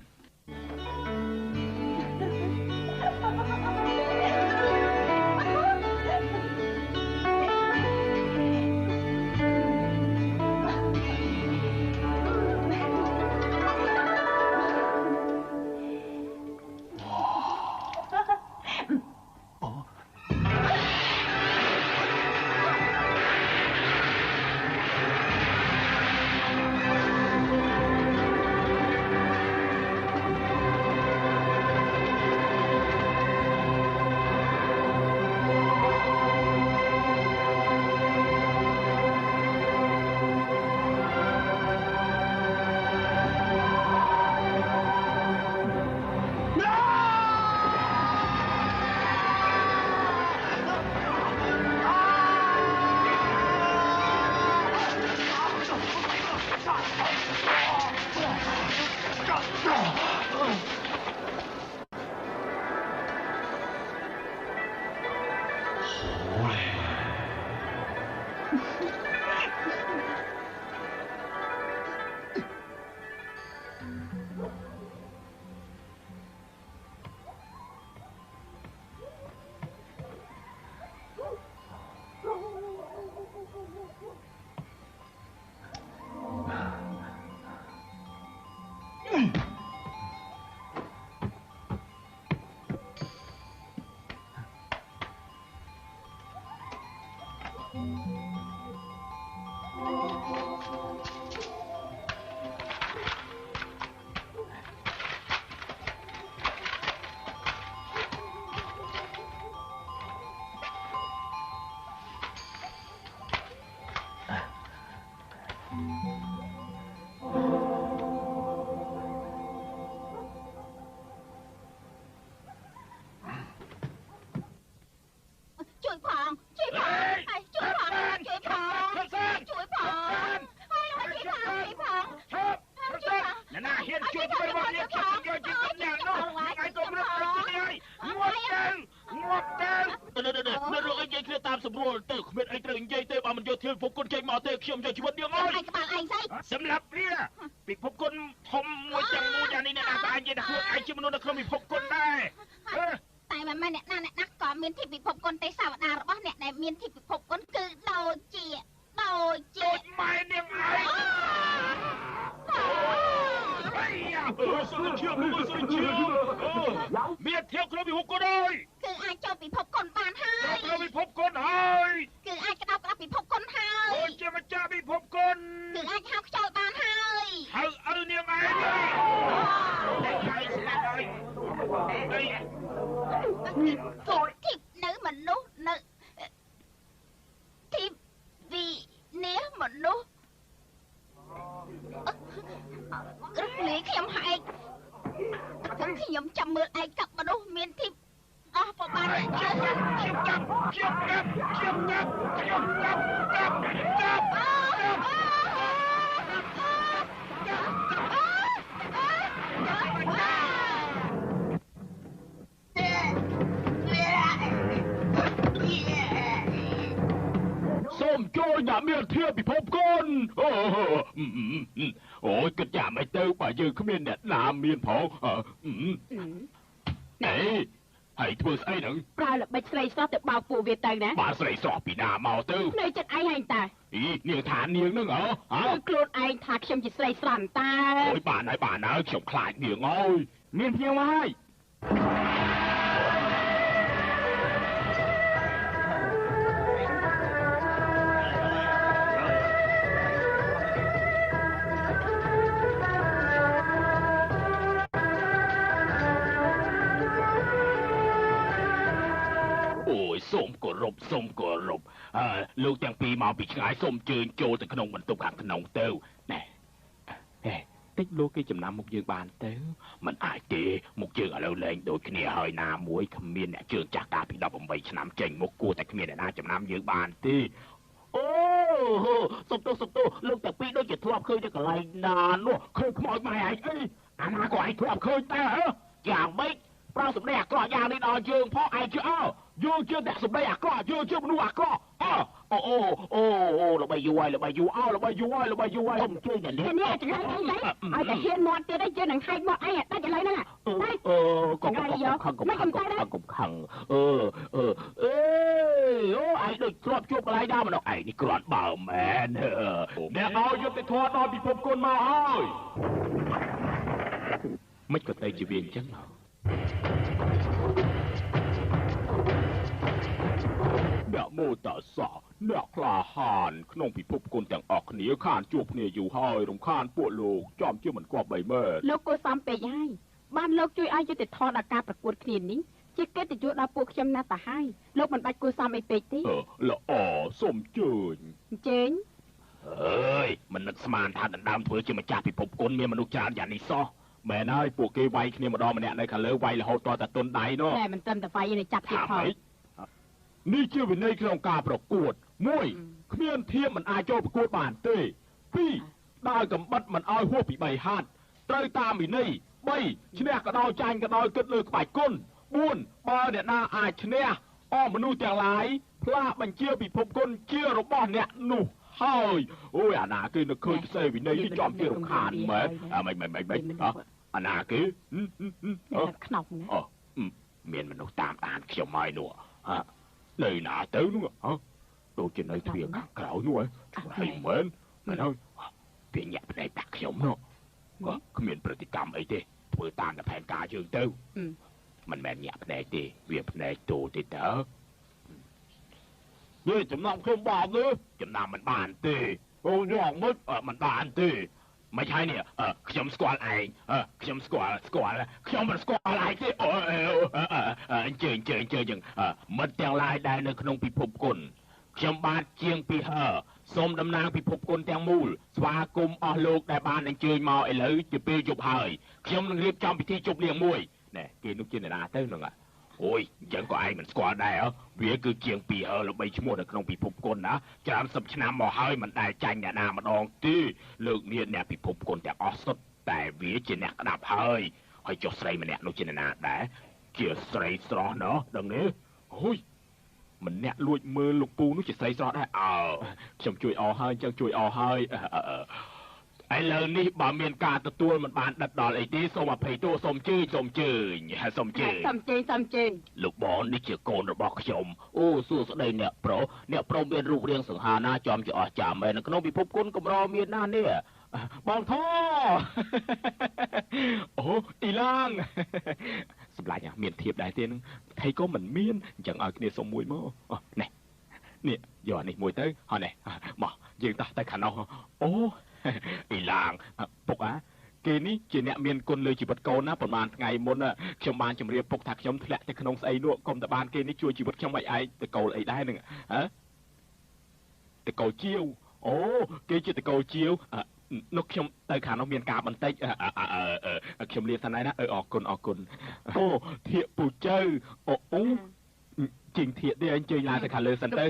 ងាប់ទៅ មានរឿងអីនិយាយគ្នាតាមសម្រួលទៅគ្មានអីត្រូវនិយាយទេបើមិនយកធានពិភពគុណចេញមកទេខ្ញុំយកជីវិតនាងអើយ ឯងក្បាលឯងស្អី សម្រាប់វាពិភពគុណធំមួយទាំងមូលយ៉ាងនេះអ្នកណាក៏អាចនិយាយថាខ្លួនឯងជាមនុស្សនៅក្នុងពិភពគុណដែរ តែមិនមែនអ្នកណាអ្នកណាក៏មានធីបពិភពគុណទេសាវតារបស់អ្នកដែលមានធីបពិភពគុណគឺដូចជាដូចជា ដូចម៉ែនាងឯង សុខជាសុខជាមានធៀបក្នុងពិភពគុណហើយ គឺអាចចូលពិភពគុណបានហើយ ចូលពិភពគុណហើយ គឺអាចក្តោបក្តាប់ពិភពគុណហើយ អូជាម្ចាស់ពិភពគុណ គឺអាចហៅខ្យល់បានហើយ ហៅឪនាងឯងតែហើយស្លាប់ហើយអី ធីបនៅមនុស្សនៅធីបវិនាមនុស្សរកលីខ្ញុំហែកខ្ញុំចាំមើលឯងកាប់មនុស្សមានធីបអស់ប្រហែល ខ្ញុំកាប់ខ្ញុំកាប់ខ្ញុំកាប់ខ្ញុំកាប់កាប់កាប់ សូមចូលអ្នកមានធៀបពិភពគុណអូអូយគិតយ៉ាងម៉េចទៅបើយើងគ្មានអ្នកណាមានផងអេហើយធ្វើស្អីហ្នឹង ប្រើល្បិចស្រីស្រស់ទៅបោកពួកវាទៅណា បាទស្រីស្រស់ពីណាមកទៅ នៅចិត្តឯងហើយតា អីនាងថានាងហ្នឹងហ៎ ហ៎ខ្លួនឯងថាខ្ញុំជាស្រីស្រស់តា អូយបានហើយបានហើយខ្ញុំខ្លាចនាងអើយ មានភ្ញៀវមកហើយ សូមគោរពសូមគោរពអឺលោកទាំងពីរមកពីឆ្ងាយសូមជើញចូលទៅក្នុងបន្ទប់ខាងក្នុងទៅណែហេតិចលោកគេចំណាំមុខយើងបានទៅមិនអាចទេមុខយើងឥឡូវលែងដូចគ្នាហើយណាមួយគ្មានអ្នកជើងចាស់កាលពី18ឆ្នាំចេញមុខគួរតែគ្មានអ្នកណាចំណាំយើងបានទេអូសុំទោសសុំទោសលោកទាំងពីរដូចជាធ្លាប់ឃើញនៅកន្លែងណានោះឃើញខ្មោចម៉ែឯងអីអាណាក៏ឯងធ្លាប់ឃើញតែយ៉ាងម៉េចប្រើសម្ដីអាក្រក់យ៉ាងនេះដល់យើងផងឯងជឿអើយើងជាអ្នកសម្ដីអាក្រក់យើងជាមនុស្សអាក្រក់អើអូអូអូអូល្បីយូរហើយល្បីយូរអើល្បីយូរហើយល្បីយូរហើយសុំជួយអ្នកនេះ នេះចង្រៃអីទៅឲ្យតែហ៊ានមាត់ទៀតឯងយើងនឹងហែកមាត់ឯងដាច់ឥឡូវហ្នឹង អឺកុំខឹងកុំខឹងកុំខឹងកុំខឹងអឺអឺអេអូឯងដូចធ្លាប់ជួបកន្លែងណាម្ដងឯងនេះគ្រាន់បើមែន អ្នកឲ្យយុត្តិធម៌ដល់ពិភពគុណមកហើយ មិនក៏ទៅជាវាអញ្ចឹងអ្នកមោតសៈអ្នកក្លាហានក្នុងពិភពគុណទាំងអស់គ្នាខានជួបគ្នាយូរហើយរំខានពួកលោកចំជាមិនគប្បីមែន លោកគួរសមពេកហើយបានលោកជួយឲ្យយុត្តិធម៌ដល់ការប្រកួតគ្នានេះជាកិត្តិយសដល់ពួកខ្ញុំណាស់ទៅហើយលោកមិនបាច់គួរសមអីពេកទេ ល្អសូមជើញ អញ្ជើញ អើយមិននឹកស្មានថាដណ្ដើមធ្វើជាម្ចាស់ពិភពគុណមានមនុស្សច្រើនយ៉ាងនេះសោះមែនហើយពួកគេវាយគ្នាម្ដងម្នាក់នៅខាងលើវាយរហូតតតែទុនដៃនោះ តែមិនត្រឹមតែវាយទេចាប់ទៀតផង នេះជាវិន័យក្នុងការប្រកួត1គ្មានធៀបមិនអាចចូលប្រកួតបានទេ2ដើរកំបិតមិនឲ្យហួសពី3ហាត់ត្រូវតាមវិន័យ3ឈ្នះក៏ដោយចាញ់ក៏ដោយគិតលើក្បាច់គុណ4បើអ្នកណាអាចឈ្នះអស់មនុស្សទាំងឡាយផ្លាកបញ្ជាពិភពគុណជារបស់អ្នកនោះហើយអូយអាណាគេនឹកឃើញផ្សេងវិន័យនេះចំជារំខានមែនអាមិនមិនមិនអាណាគេ ខ្នប់ណា មានមនុស្សតាមដានខ្ញុំហើយនោះនៅណាទៅនោះហ៎ដូចជានៅទ្វារខាងក្រៅនោះហើយមែនមែនហើយវាញាក់ភ្នែកដាក់ខ្ញុំនោះគ្មានប្រតិកម្មអីទេធ្វើតាមតែផែនការយើងទៅមិនមែនញាក់ភ្នែកទេវាភ្នែកទូទេតើនេះចំណាំខ្ញុំបានទេចំណាំមិនបានទេអូយ៉ាងម៉េចមិនបានទេមិនហើយនេះខ្ញុំស្គាល់ឯងខ្ញុំស្គាល់ស្គាល់ខ្ញុំមិនស្គាល់ឯងទេអូអញ្ជើញអញ្ជើញអញ្ជើញចឹងមិត្តទាំងឡាយដែលនៅក្នុងពិភពគុណខ្ញុំបាទជាងពីហឺសូមតំណាងពិភពគុណទាំងមូលស្វាគមន៍អស់លោកដែលបានអញ្ជើញមកឥឡូវជាពេលយប់ហើយខ្ញុំនឹងរៀបចំពិធីជប់លៀងមួយណែគេនោះជាអ្នកណាទៅហ្នឹងអូយអញ្ចឹងក៏ឯងមិនស្គាល់ដែរវាគឺជាងពីហឺល្បីឈ្មោះនៅក្នុងពិភពគុណណាច្រើនសិបឆ្នាំមកហើយមិនដែលចាញ់អ្នកណាម្ដងទេលើកនេះអ្នកពិភពគុណទាំងអស់សុទ្ធតែវាជាអ្នកក្តាប់ហើយហើយចុះស្រីម្នាក់នោះជាអ្នកណាដែរជាស្រីស្រស់ណោះដឹងទេ អូយម្នាក់លួចមើលលោកពូនោះជាស្រីស្រស់ដែរអើខ្ញុំជួយអហើយអញ្ចឹងជួយអហើយឥឡូវនេះបើមានការទទួលមិនបានដិតដល់អីទេសូមអភ័យទោសសូមជើញសូមជើញសូមជើញសូមជើញសូមជើញលោកបងនេះជាកូនរបស់ខ្ញុំអូសួស្តីអ្នកប្រុសអ្នកប្រុសមានរូបរាងសង្ហាណាចំជាអស្ចារ្យមែននៅក្នុងពិភពគុណកម្រមានណាស់នេះបងធអូអ៊ីឡាងសម្លាញ់មានធៀបដែរទេនឹងថៃក៏មិនមានអញ្ចឹងឲ្យគ្នាសុំមួយមកនេះនេះយកអានេះមួយទៅហើយនេះមកយើងតោះទៅខាងនោះអូអ៊ីឡាងពុកអាគេនេះជាអ្នកមានគុណលើជីវិតកូនណាប្រហែលថ្ងៃមុនខ្ញុំបានជម្រាបពុកថាខ្ញុំធ្លាក់ទៅក្នុងស្អីនោះកុំតែបានគេនេះជួយជីវិតខ្ញុំឲ្យឯងតកូលអីដែរនឹងហ៎តកូលជាវអូគេជាតកូលជាវនោះខ្ញុំទៅខាងនោះមានការបន្តិចខ្ញុំលាសិនហើយណាអរគុណអរគុណអូធៀបពូជៅអូអូជីងធៀបទេអញ្ជើញឡើងទៅខាងលើសិនទៅ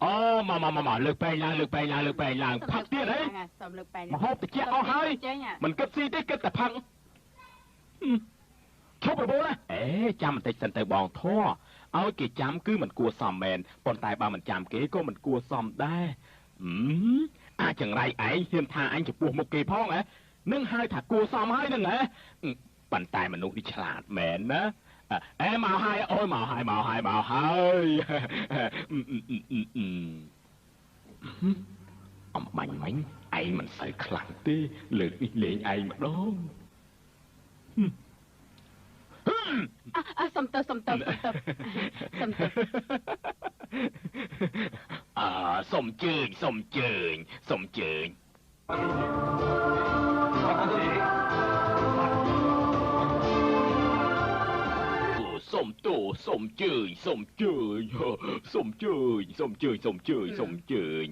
អូមកមកមកលើកបែងឡើងលើកបែងឡើងលើកបែងឡើងផឹកទៀតហីសូមលើកបែងមកហូបតិចអស់ហើយមិនគិតស៊ីទេគិតតែផឹកឈប់របូលណាអេចាំបន្តិចសិនទៅបងធေါ်ឲ្យគេចាំគឺមិនគួរសមមែនប៉ុន្តែបើមិនចាំគេក៏មិនគួរសមដែរអាចចង្រៃឯងហ៊ានថាអញចំពោះមុខគេផងហ៎នឹងហៅថាគួរសមហើយនឹងហ៎ប៉ុន្តែមនុស្សនេះឆ្លាតមែនណាអេមកហើយអូយមកហើយមកហើយមកហើយអំបាញ់មិញឯងមិនសូវខ្លាំងទេលើកនេះលេងឯងម្ដងសុំទៅសុំទៅសុំទៅអើសុំជើញសុំជើញសុំជើញសុំទោសុំជើញសុំជើញសុំជើញសុំជើញសុំជើញសុំជើញ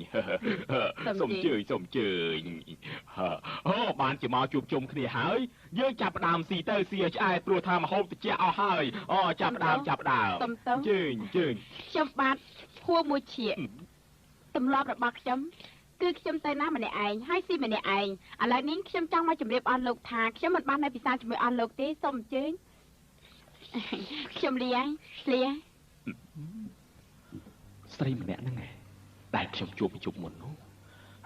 សុំជើញសុំជើញអូបានជាមកជួបជុំគ្នាហើយយើងចាប់ផ្ដើមស៊ីទៅស៊ីឲ្យឆ្អែតព្រោះថាមហូបតិចអស់ហើយអូចាប់ផ្ដើមចាប់ផ្ដើមជើញជើញខ្ញុំបាទហួមួយឈៀកទម្លាប់របស់ខ្ញុំគឺខ្ញុំទៅណាម្នាក់ឯងហើយស៊ីម្នាក់ឯងឥឡូវនេះខ្ញុំចង់មកជម្រាបអស់លោកថាខ្ញុំមិនបាននៅពិសាជាមួយអស់លោកទេសូមអញ្ជើញខ្ញុំលាលាស្រីម្នាក់ហ្នឹងឯងដែលខ្ញុំជួបពីជប់មុននោះ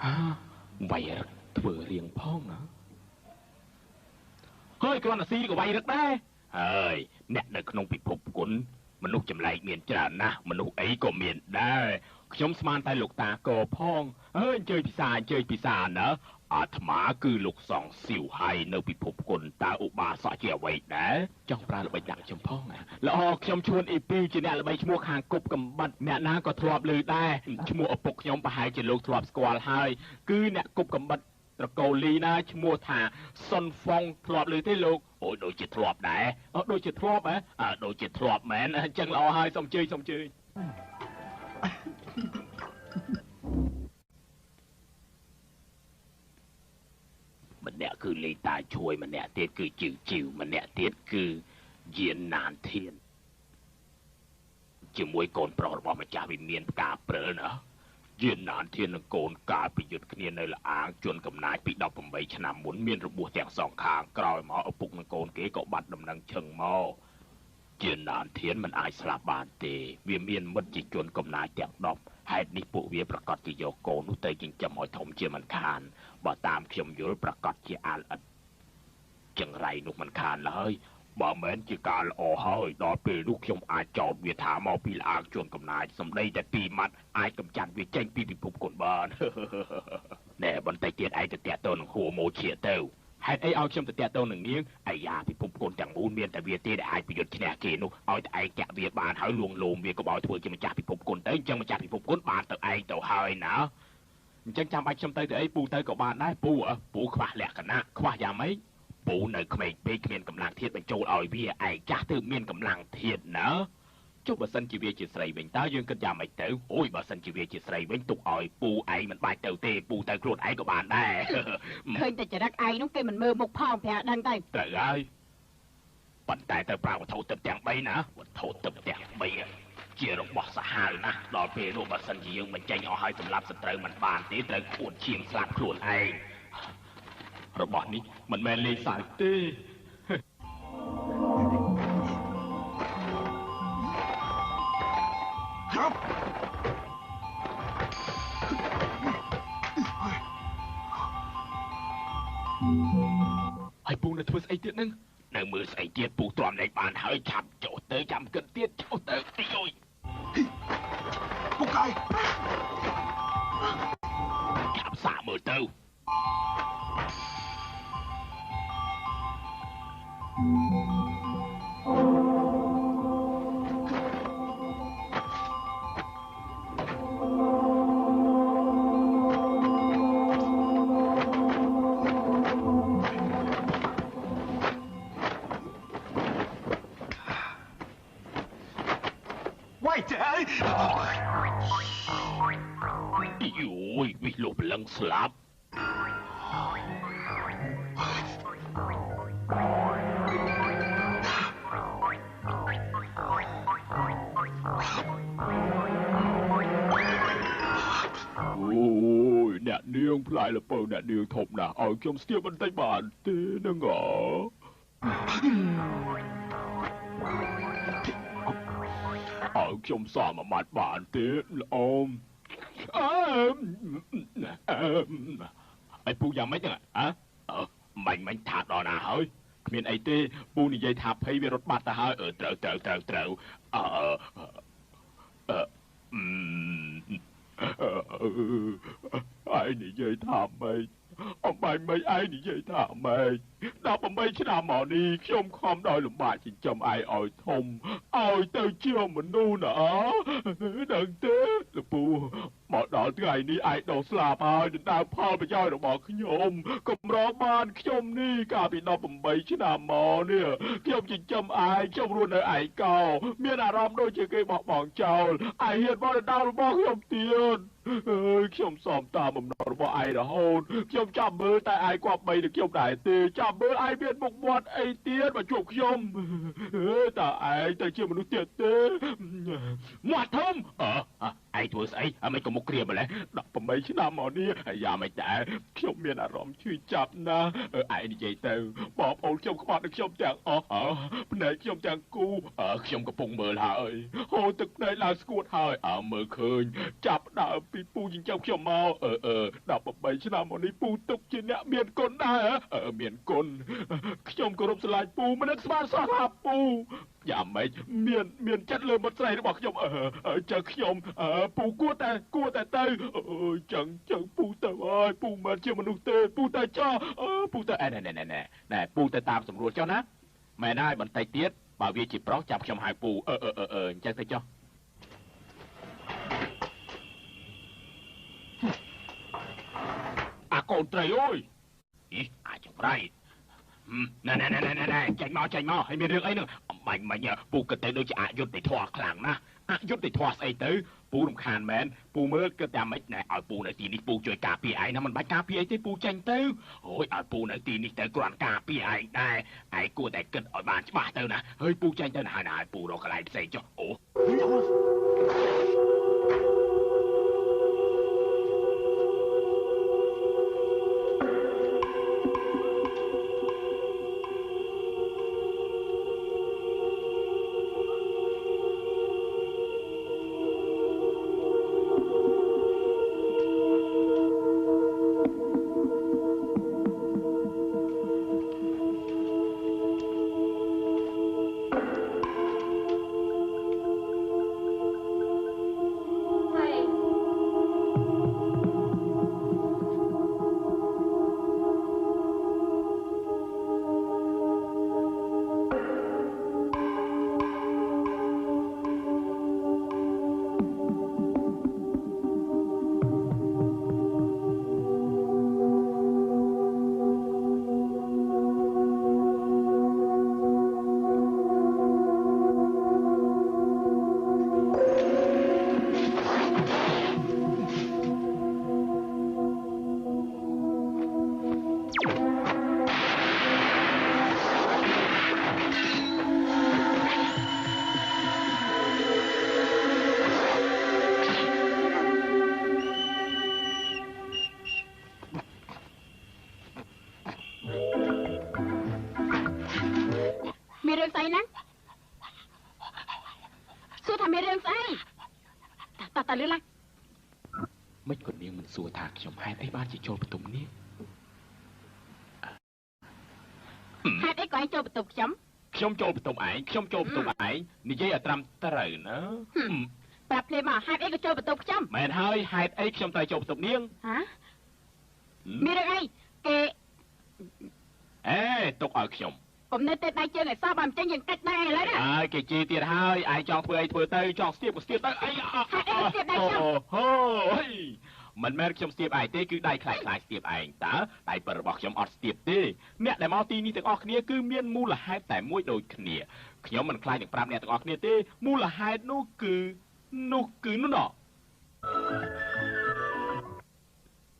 ហាវាយរឹកធ្វើរៀងផងណាហើយគ្រាន់តែស៊ីក៏វាយរឹកដែរហើយអ្នកនៅក្នុងពិភពគុណមនុស្សចម្លែកមានច្រើនណាស់មនុស្សអីក៏មានដែរខ្ញុំស្មានតែលោកតាកផងហើយអញ្ជើញពិសាអញ្ជើញពិសាណាអាត្មាគឺលោកសង្ឃស៊ីវហៃនៅពិភពគុណតើឧបាសកជាអ្វីដែរចង់ប្រើល្បិចដាក់ខ្ញុំផងល្អខ្ញុំឈួនអ៊ីពីជាអ្នកល្បីឈ្មោះខាងគប់កំបិតអ្នកណាក៏ធ្លាប់ឮដែរឈ្មោះឪពុកខ្ញុំប្រហែលជាលោកធ្លាប់ស្គាល់ហើយគឺអ្នកគប់កំបិតត្រកូលលីណាឈ្មោះថាសុនហ្វុងធ្លាប់ឮទេលោកអូយដូចជាធ្លាប់ដែរដូចជាធ្លាប់ហ៎ដូចជាធ្លាប់មែនអញ្ចឹងល្អហើយសូមជើញសូមជើញម្នាក់គឺលីតាជួយម្នាក់ទៀតគឺជីវជីវម្នាក់ទៀតគឺយានណានធានជាមួយកូនប្រុសរបស់ម្ចាស់វិមានផ្កាព្រិលណាយានណានធាននិងកូនកាលប្រយុទ្ធគ្នានៅលាងជន់កំណាចពី18ឆ្នាំមុនមានរបួសទាំងសងខាងក្រោយមកឪពុកនិងកូនគេក៏បាត់ដំណឹងឈឹងមកយានណានធានមិនអាចស្លាប់បានទេវាមានមិត្តជាជនកំណាចទាំង10ហេតុនេះពួកវាប្រកាសជាយកកូននោះទៅចិញ្ចឹមឲ្យធំជាមិនខានបើតាមខ្ញុំយល់ប្រកាសជាអាលឥតចង្រៃនោះមិនខានឡើយបើមិនជាការល្អហើយដល់ពេលនោះខ្ញុំអាចចោទវាថាមកពីលាងជួនកំណាចសម្ដីតែពីរម៉ាត់អាចកម្ចាត់វាចេញពីពិភពគុណបានណែបន្តិចទៀតឯងទៅតាក់ទងនឹងហួរម៉ូជាទៅហេតុអីឲ្យខ្ញុំទៅតាក់ទងនឹងនាងអាយ៉ាពិភពគុណទាំងមូលមានតែវាទេដែលអាចប្រយុទ្ធឈ្នះគេនោះឲ្យតែឯងចាក់វាបានហើយលួងលោមវាកុំឲ្យធ្វើជាម្ចាស់ពិភពគុណទៅអញ្ចឹងម្ចាស់ពិភពគុណបានទៅឯងទៅហើយណាអញ្ចឹងចាំបាច់ខ្ញុំទៅទៅអីពូទៅក៏បានដែរពូពូខ្វះលក្ខណៈខ្វះយ៉ាងម៉េចពូនៅក្មេងពេកគ្មានកម្លាំងធាតុបញ្ចូលឲ្យវាឯងចាស់ទើបមានកម្លាំងធាតុណាចុះបើសិនជាវាជាស្រីវិញតើយើងគិតយ៉ាងម៉េចទៅអូយបើសិនជាវាជាស្រីវិញទុកឲ្យពូឯងមិនបាច់ទៅទេពូទៅខ្លួនឯងក៏បានដែរឃើញតែចរិតឯងនោះគេមិនមើលមុខផងប្រាប់ដឹងទៅត្រូវហើយប៉ុន្តែទៅប្រើវត្ថុទឹកទាំង3ណាវត្ថុទឹកទាំង3 ជារបស់សាហាវណាស់ដល់ពេលនោះបើសិនជាយើងបញ្ចេញអស់ហើយសម្រាប់សត្រូវមិនបានទេត្រូវខួតឈាមស្លាប់ខ្លួនឯងរបស់នេះមិនមែនលេងសើចទេហើយពូនៅធ្វើស្អីទៀតនឹងនៅមើលស្អីទៀតពូទ្រាំលែងបានហើយឆាប់ចុះទៅចាំគិតទៀតចុះទៅទីអុយពូកាយឆាប់សាកមើលទៅអូយវិលុបលឹងស្លាប់អូយអ្នកនាងផ្លែលពៅអ្នកនាងធំណាស់ឲ្យខ្ញុំស្ទាបបន្តិចបានទេនឹងអឲ្យខ្ញុំសាមួយម៉ាត់បានទេល្អមអើអីពូយ៉ាងម៉េចហ្នឹងហ៎បាញ់មិញថាដល់ណាហើយគ្មានអីទេពូនិយាយថាភ័យវារត់បាត់ទៅហើយត្រូវត្រូវត្រូវត្រូវអឺអឯងនិយាយថាម៉េចអំបែងមិនឯងនិយាយថាម៉េច18ឆ្នាំមកនេះខ្ញុំខំដោយលំបាកចិញ្ចឹមឯងឲ្យធំឲ្យទៅជាមនុស្សណាដឹងទេលោកពូមកដល់ថ្ងៃនេះឯងដោះស្លាប់ហើយដណ្ដើមផលប្រយោជន៍របស់ខ្ញុំកម្របានខ្ញុំនេះកាលពី18ឆ្នាំមកនេះខ្ញុំចិញ្ចឹមឯងខ្ញុំរស់នៅឯកោមានអារម្មណ៍ដូចជាគេបោះបង់ចោលឯងហ៊ានមកដណ្ដើមរបស់ខ្ញុំទៀតអើយខ្ញុំសមតាមបំណងរបស់ឯងរហូតខ្ញុំចាំមើលតែឯងគប្បីនឹងខ្ញុំដែរទេចាំមើលឯងមានមុខមាត់អីទៀតមកជួបខ្ញុំតើឯងទៅជាមនុស្សទៀតទេមាត់ធំអើឯងធ្វើស្អីមិនក៏មុខគ្រាម្លេះ18ឆ្នាំមកនេះយ៉ាងមិនដែរខ្ញុំមានអារម្មណ៍ឈឺចាប់ណាស់ឯងនិយាយទៅបងប្អូនខ្ញុំក្បត់នឹងខ្ញុំទាំងអស់ភ្នែកខ្ញុំទាំងគូខ្ញុំកំពុងមើលហើយហូរទឹកភ្នែកឡើងស្គួតហើយមើលឃើញចាប់ដើមពីពូចិញ្ចឹមខ្ញុំមក18ឆ្នាំមកនេះពូទុកជាអ្នកមានគុណដែរមានគុណខ្ញុំគោរពស្រឡាញ់ពូមិននឹកស្មានសោះថាពូយ៉ាងម៉េចមានចិត្តលើមិត្តស្រីរបស់ខ្ញុំចឹងខ្ញុំពូគួរតែទៅចឹងពូទៅហើយពូមិនជាមនុស្សទេពូទៅចោពូទៅណែណែណែណែពូទៅតាមសម្រួលចុះណាមែនហើយបន្តិចទៀតបើវាជាប្រុសចាប់ខ្ញុំហៅពូអញ្ចឹងទៅចុះអាកូនត្រីអើយអីអាចង្រៃណែណែណែណែណែចេញមកចេញមកហើយមានរឿងអីនឹងអំបាញ់មិញពូគិតទៅដូចជាអយុត្តិធម៌ខ្លាំងណាស់អយុត្តិធម៌ស្អីទៅពូរំខានមែនពូមើលគិតតែម៉េចណែឲ្យពូនៅទីនេះពូជួយការពារឯងណាមិនបាច់ការពារអីទេពូចេញទៅអូយឲ្យពូនៅទីនេះទៅគ្រាន់ការពារឯងដែរឯងគួរតែគិតឲ្យបានច្បាស់ទៅណាហើយពូចេញទៅណាហើយណាឲ្យពូរកកន្លែងផ្សេងចុះអូ មិនក៏នាងមិនសួរថាខ្ញុំហេតុអីបានជាចូលបន្ទប់នេះហេតុអីក៏ឯងចូលបន្ទប់ខ្ញុំខ្ញុំចូលបន្ទប់ឯងខ្ញុំចូលបន្ទប់ឯងនិយាយឲ្យត្រឹមត្រូវណាប្រាប់ភ្លាមមកហេតុអីក៏ចូលបន្ទប់ខ្ញុំមែនហើយហេតុអីខ្ញុំត្រូវចូលបន្ទប់នាងហ៎មានរឿងអីគេអេទុកឲ្យខ្ញុំកុំនៅទេដៃជើងឲ្យសោះបើមិនចេញយើងកាច់ដៃឥឡូវណាហើយគេជេរទៀតហើយឯងចង់ធ្វើអីធ្វើទៅចង់ស្ទាបក៏ស្ទាបទៅអីហេតុអីស្ទាបដៃខ្ញុំអូហូមិនមែនខ្ញុំស្ទាបឯងទេគឺដៃខ្លាយខ្លាយស្ទាបឯងតើដៃពិតរបស់ខ្ញុំអត់ស្ទាបទេអ្នកដែលមកទីនេះទាំងអស់គ្នាគឺមានមូលហេតុតែមួយដូចគ្នាខ្ញុំមិនខ្លាចនឹងប្រាប់អ្នកទាំងអស់គ្នាទេមូលហេតុនោះគឺនោះណោះ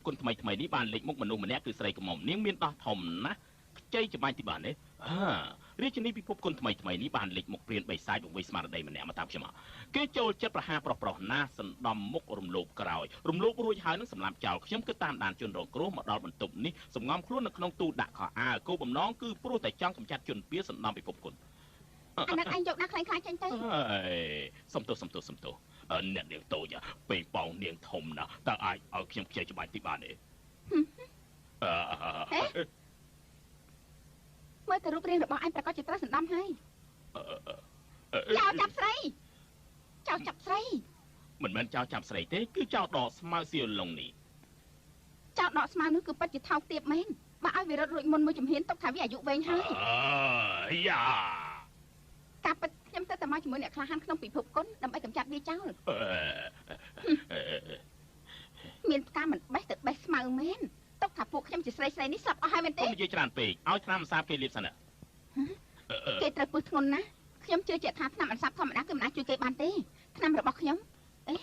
គុណថ្មីថ្មីនេះបានលេចមុខមនុស្សម្នាក់គឺស្រីក្រមុំនាងមានដោះធំណាស់ខ្ចីច្បាញ់ទីបានទេរាជនីពិភពគុណថ្មីថ្មីនេះបានលេចមុខព្រានបិសាចបង្វេងស្មារតីម្នាក់មកតាមខ្ញុំគេចូលចិត្តប្រហារប្រុសប្រុសណាសណ្ដំមុខរំលោភក្រោយរំលោភរួចហើយនឹងសម្លាប់ចោលខ្ញុំគឺតាមដានជនរងគ្រោះមកដល់បន្ទប់នេះសំងំខ្លួននៅក្នុងទូដាក់ខោអាវគោលបំណងគឺព្រោះតែចង់កម្ចាត់ជនពៀសណ្ដំពិភពគុណអានឹងឯងយកដាក់ខ្លាំងខ្លាចចេញទៅសុំទោសសុំទោសសុំទោសអ្នកនាងតូចពេញប៉ោងនាងធំណាស់តើអាចឲ្យខ្ញុំខ្ចីច្បាច់ទីបានទេមើលទៅរូបរាងរបស់អញប្រកាសជាត្រូវសណ្ដំហើយចោលចាប់ស្រីចោលចាប់ស្រីមិនមែនចោលចាប់ស្រីទេគឺចោលដកស្មៅសៀវឡុងនេះចោលដកស្មៅនោះគឺពិតជាថោកទាបមែនបើឲ្យវារត់រួចមុនមួយជំហានទុកថាវាអាយុវែងហើយយ៉ាការពិតខ្ញុំទៅតែមកជាមួយអ្នកក្លាហានក្នុងពិភពគុណដើម្បីកម្ចាត់វាចោលមានផ្កាមិនបេះទៅបេះស្មៅមែនទុកថាពួកខ្ញុំជាស្រីស្រីនេះស្លាប់អស់ហើយមែនទេកុំនិយាយច្រើនពេកឲ្យថ្នាំអន្សាបគេលាបសិនគេត្រូវពឹសធ្ងន់ណាស់ខ្ញុំជឿជាក់ថាថ្នាំអន្សាបធម្មតាគឺមិនអាចជួយគេបានទេថ្នាំរបស់ខ្ញុំអេ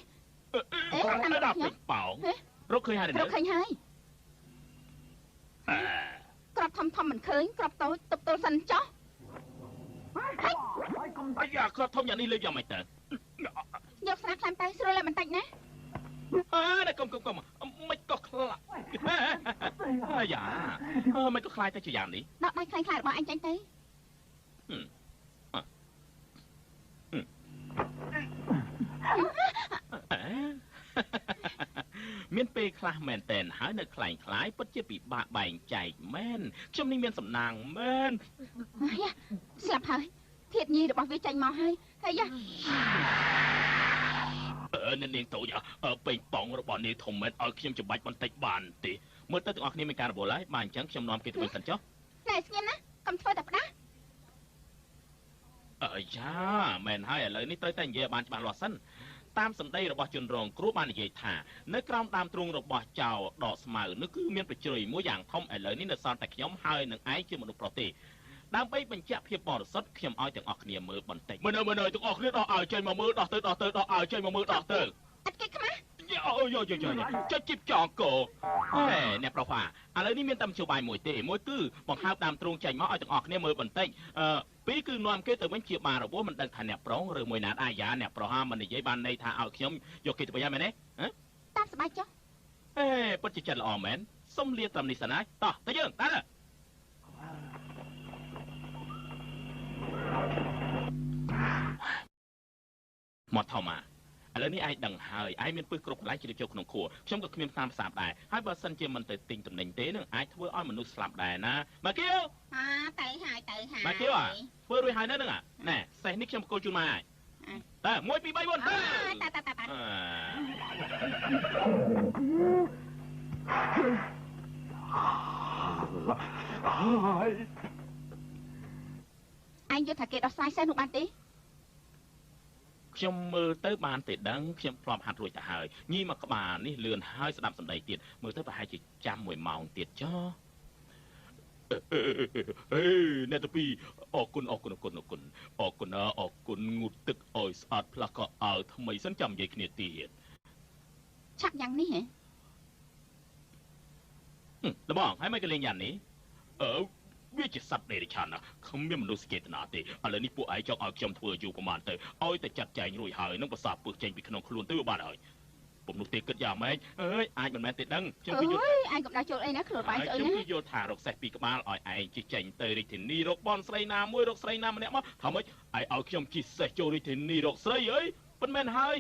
អេថ្នាំរបស់ខ្ញុំប៉ោងរកឃើញហើយរកឃើញហើយក្របធំធំមិនឃើញក្របតូចទប់ទល់សិនចុះអាយ៉ាក្របធំយ៉ាងនេះលើកយ៉ាងម៉េចទៅយកស្រាខ្លាំងទៅស្រួលតែបន្តិចណាអើកុំកុំកុំមិនក៏ខ្លាចអាយ៉ាមិនក៏ខ្លាចទៅជាយ៉ាងនេះដកដៃខ្លាញ់ខ្លាចរបស់អញចេញទៅមានពេលខ្លះមែនតែនហើយនៅខ្លែងខ្លាយពិតជាពិបាកបែងចែកមែនខ្ញុំនេះមានសំណាងមែនស្លាប់ហើយធាតញីរបស់វាចេញមកហើយហើយយ៉ានាងតូចពេញប៉ងរបស់នាងធំមែនឲ្យខ្ញុំច្បាច់បន្តិចបានទេមើលទៅទាំងអស់គ្នាមានការរវល់ហើយបាទអញ្ចឹងខ្ញុំនាំគេទៅវិញសិនចុះណែស្ងៀមណាកុំធ្វើតែផ្ដាស់អើយ៉ាមែនហើយឥឡូវនេះត្រូវតែនិយាយបានច្បាស់លាស់សិនតាមសម្ដីរបស់ជនរងគ្រោះបាននិយាយថានៅក្រោមដើមទ្រូងរបស់ចៅដកស្មៅនោះគឺមានប្រជ្រុយមួយយ៉ាងធំឥឡូវនេះនៅសល់តែខ្ញុំហើយនឹងឯងជាមនុស្សប្រុសទេដើម្បីបញ្ជាក់ភាពបរិសុទ្ធខ្ញុំឲ្យទាំងអស់គ្នាមើលបន្តិចមើលមើលទាំងអស់គ្នាដោះឲ្យចេញមកមើលដោះទៅដោះទៅដោះឲ្យចេញមកមើលដោះទៅអត់គេខ្មាស់អូយយយយចុចជីបចងកោអេអ្នកប្រុសឥឡូវនេះមានតែមធ្យោបាយមួយទេមួយគឺបង្ហើបដើមទ្រូងចេញមកឲ្យទាំងអស់គ្នាមើលបន្តិចពីរគឺនាំគេទៅវិញជាបានរបួសមិនដឹងថាអ្នកប្រុសឬមួយណាអាយ៉ាអ្នកប្រុសមិននិយាយបានន័យថាឲ្យខ្ញុំយកគេទៅវិញហើយមែនទេតាមសប្បាយចុះអេពិតជាចិត្តល្អមែនសុំលាត្រឹមនេះសិនហើយតោះទៅយើងតើមកថម៉ាឥឡូវនេះឯងដឹងហើយឯងមានពឹសគ្រប់កន្លែងជ្រាបចូលក្នុងខួរខ្ញុំក៏គ្មានតាមផ្សាបដែរហើយបើសិនជាមិនទៅទិញទំនិញទេនឹងអាចធ្វើឲ្យមនុស្សស្លាប់ដែរណាម៉ាគៀវអាទៅហើយទៅហើយម៉ាគៀវធ្វើរួចហើយនៅហ្នឹងណែសេះនេះខ្ញុំបកគោលជូនម៉ែហើយតើ1 2 3 4ទៅតើតើតើអញយល់ថាគេដោះស្រាយសេះនោះបានទេខ្ញុំមើលទៅបានទេដឹងខ្ញុំធ្លាប់ហាត់រួចទៅហើយញីមកក្បាលនេះលឿនហើយស្ដាប់សម្ដីទៀតមើលទៅប្រហែលជាចាំ1ម៉ោងទៀតចុះអេអ្នកទៅពីអរគុណអរគុណអរគុណអរគុណអរគុណអរគុណងូតទឹកឲ្យស្អាតផ្លាស់ក៏អើថ្មីសិនចាំនិយាយគ្នាទៀតឆាប់យ៉ាងនេះហ៎លបងហើយមិនក៏លេងយ៉ាងនេះអឺវាជាសត្វដេរឆានណាគ្មានមនុស្សចេតនាទេឥឡូវនេះពួកឯងចង់ឲ្យខ្ញុំធ្វើយូរប្រហែលទៅឲ្យតែចាត់ចែងរួចហើយនឹងប្រសាពឹសចេញពីក្នុងខ្លួនទៅបានហើយពុំនោះទេគិតយ៉ាងម៉េចអើយអាចមិនមែនទេដឹងខ្ញុំគឺយល់ឯងកុំដើរចូលអីណាខ្លួនបាយស្អុយណាខ្ញុំគឺយល់ថារកសេះពីក្បាលឲ្យឯងជិះចេញទៅរាជធានីរកបនស្រីណាមួយរកស្រីណាម្នាក់មកថាម៉េចឯងឲ្យខ្ញុំជិះសេះចូលរាជធានីរកស្រីអី ពិតមែនហើយ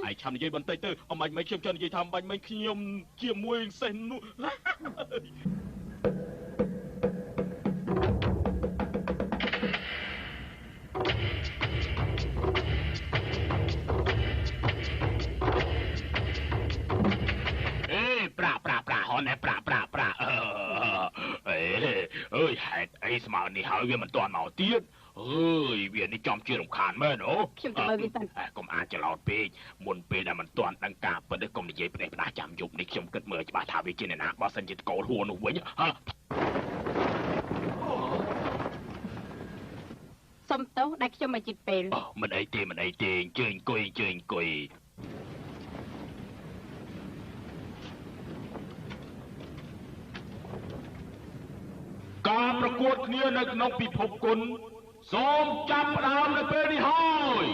ឯងឆាំនិយាយបន្តិចទៅអំបាញ់មិញខ្ញុំចង់និយាយថាអំបាញ់មិញខ្ញុំជាមួយសេះនោះប្រាក់ប្រាក់ប្រាក់ហនប្រាក់ប្រាក់ប្រាក់អេអើយហេតុអីស្មើនេះហើយវាមិនទាន់មកទៀតអើយវានេះចំជារំខានមែនអូខ្ញុំទៅមើលវាសិនកុំអាចច្រឡោតពេកមុនពេលដែលមិនទាន់ដឹងការពិតកុំនិយាយផ្ដេសផ្ដាស់ចាំយប់នេះខ្ញុំគិតមើលច្បាស់ថាវាជាអ្នកណាបើសិនជាតកូលហួរនោះវិញហ៎សុំទោសដែលខ្ញុំមកជិតពេលមិនអីទេមិនអីទេអញ្ជើញអង្គុយអញ្ជើញអង្គុយការប្រកួតគ្នានៅក្នុងពិភពគុណសូមចាប់ផ្ដើមនៅពេលនេះហើយ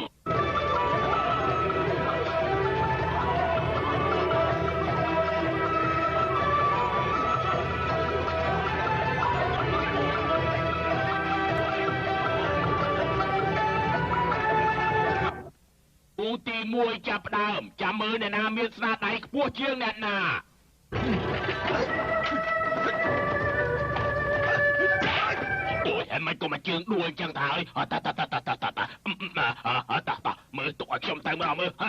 គូទី1ចាប់ផ្ដើមចាំមើលអ្នកណាមានស្នាដៃខ្ពស់ជាងអ្នកណាអូយហើយមិនក៏មកជើងដួលចឹងទៅហើយតាតាតាតាតាតាតាតាមើលទុកឲ្យខ្ញុំទៅមើលមើលហ៎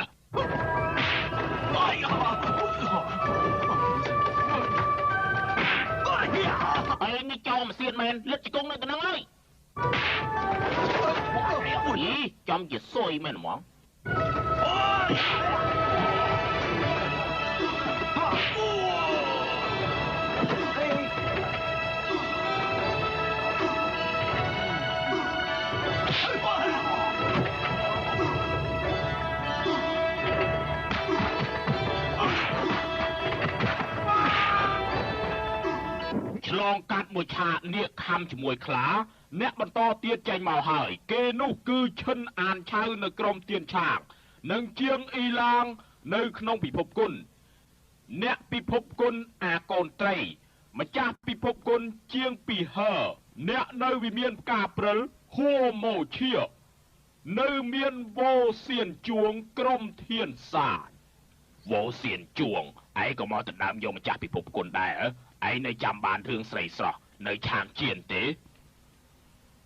អីនេះចោលមកសៀតមែនលិតជង្គង់នៅទៅនឹងហើយអូយចំជាសុយមែនហ្មងឆ្លងកាត់មួយឆាកនាគខំជាមួយខ្លាអ្នកបន្តទៀតចេញមកហើយគេនោះគឺឈិនអានឆៅនៅក្រុមទៀនឆាកនិងជាងអ៊ីឡាងនៅក្នុងពិភពគុណអ្នកពិភពគុណអាកូនត្រីម្ចាស់ពិភពគុណជាងពីហឺអ្នកនៅវិមានផ្កាព្រិលហួម៉ូឈៀនៅមានវោសៀនជួងក្រុមធានសាវោសៀនជួងឯងក៏មកដណ្ដើមយកម្ចាស់ពិភពគុណដែរឯងនៅចាំបានរឿងស្រីស្រស់នៅឆាងជៀនទេ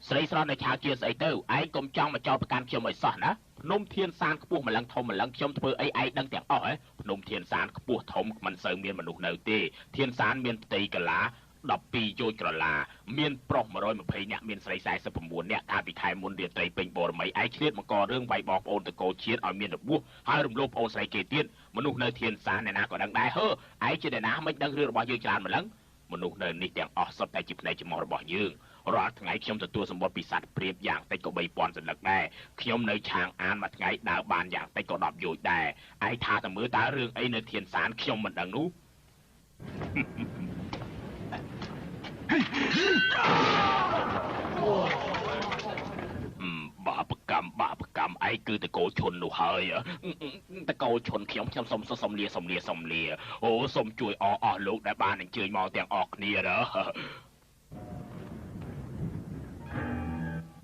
ស្រីស្រស់នៅឆាងជៀនស្អីទៅឯងកុំចង់មកចោទប្រកាន់ខ្ញុំឲ្យសោះណាភ្នំធានសានខ្ពស់ម្លឹងធំម្លឹងខ្ញុំធ្វើអីឯងដឹងទាំងអស់ហ៎ភ្នំធានសានខ្ពស់ធំមិនសូវមានមនុស្សនៅទេធានសានមានផ្ទៃកាឡា12យោជក្រឡាមានប្រុស120នាក់មានស្រី49នាក់កាលពីខែមុនរាត្រីពេញបរមីឯងឆ្លៀតមកករឿងវាយបងប្អូនតកូលជាតិឲ្យមានរបួសហើយរំលោភប្អូនស្រីគេទៀតមនុស្សនៅធានសានអ្នកណាក៏ដឹងដែរហឺឯងជាអ្នកណាមិនដឹងរឿងរបស់យើងច្រើនម្លឹងមនុស្សនៅនេះទាំងអស់សុទ្ធតែជាផ្នែកច្រមុះរបស់យើងរាល់ថ្ងៃខ្ញុំទទួលសម្បត្តិពីសត្វព្រាបយ៉ាងតិចក៏3000សន្លឹកដែរខ្ញុំនៅឆាងអានមួយថ្ងៃដើរបានយ៉ាងតិចក៏10យោជដែរឯងថាតែមើលតើរឿងអីនៅធានសានខ្ញុំមិនដឹងនោះបាបកម្មបាបកម្មឯងគឺតកូលឈុននោះហើយតកូលឈុនខ្ញុំខ្ញុំសុំសុំលាសុំលាសុំលាអូសុំជួយអស់លោកដែលបានអញ្ជើញមកទាំងអស់គ្នាណា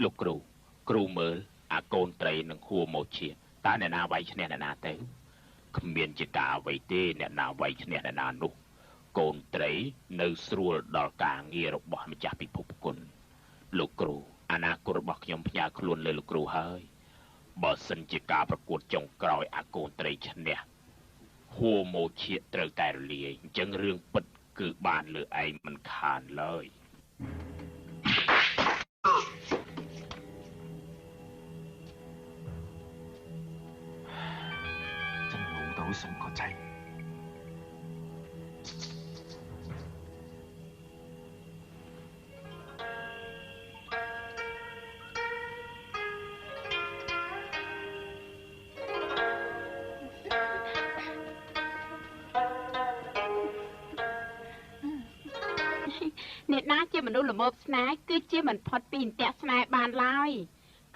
លោកគ្រូគ្រូមើលអាកូនត្រីនឹងហួរមកជាតើអ្នកណាវាយឈ្នះអ្នកណាទៅគ្មានជាការអ្វីទេអ្នកណាវាយឈ្នះអ្នកណានោះកូនត្រីនៅស្រួលដល់ការងាររបស់ម្ចាស់ពិភពគុណលោកគ្រូអនាគតរបស់ខ្ញុំផ្ញើខ្លួនលើលោកគ្រូហើយបើសិនជាការប្រកួតចុងក្រោយអាកូនត្រីឈ្នះហួម៉ូឈៀត្រូវតែរលាយអញ្ចឹងរឿងពិតគឺបានលើឯងមិនខានឡើយ真係老豆信個仔。អ្នកណាជាមនុស្សល្មោភស្នេហ៍គឺជាមិនផុតពីអន្ទាក់ស្នេហ៍បានឡើយ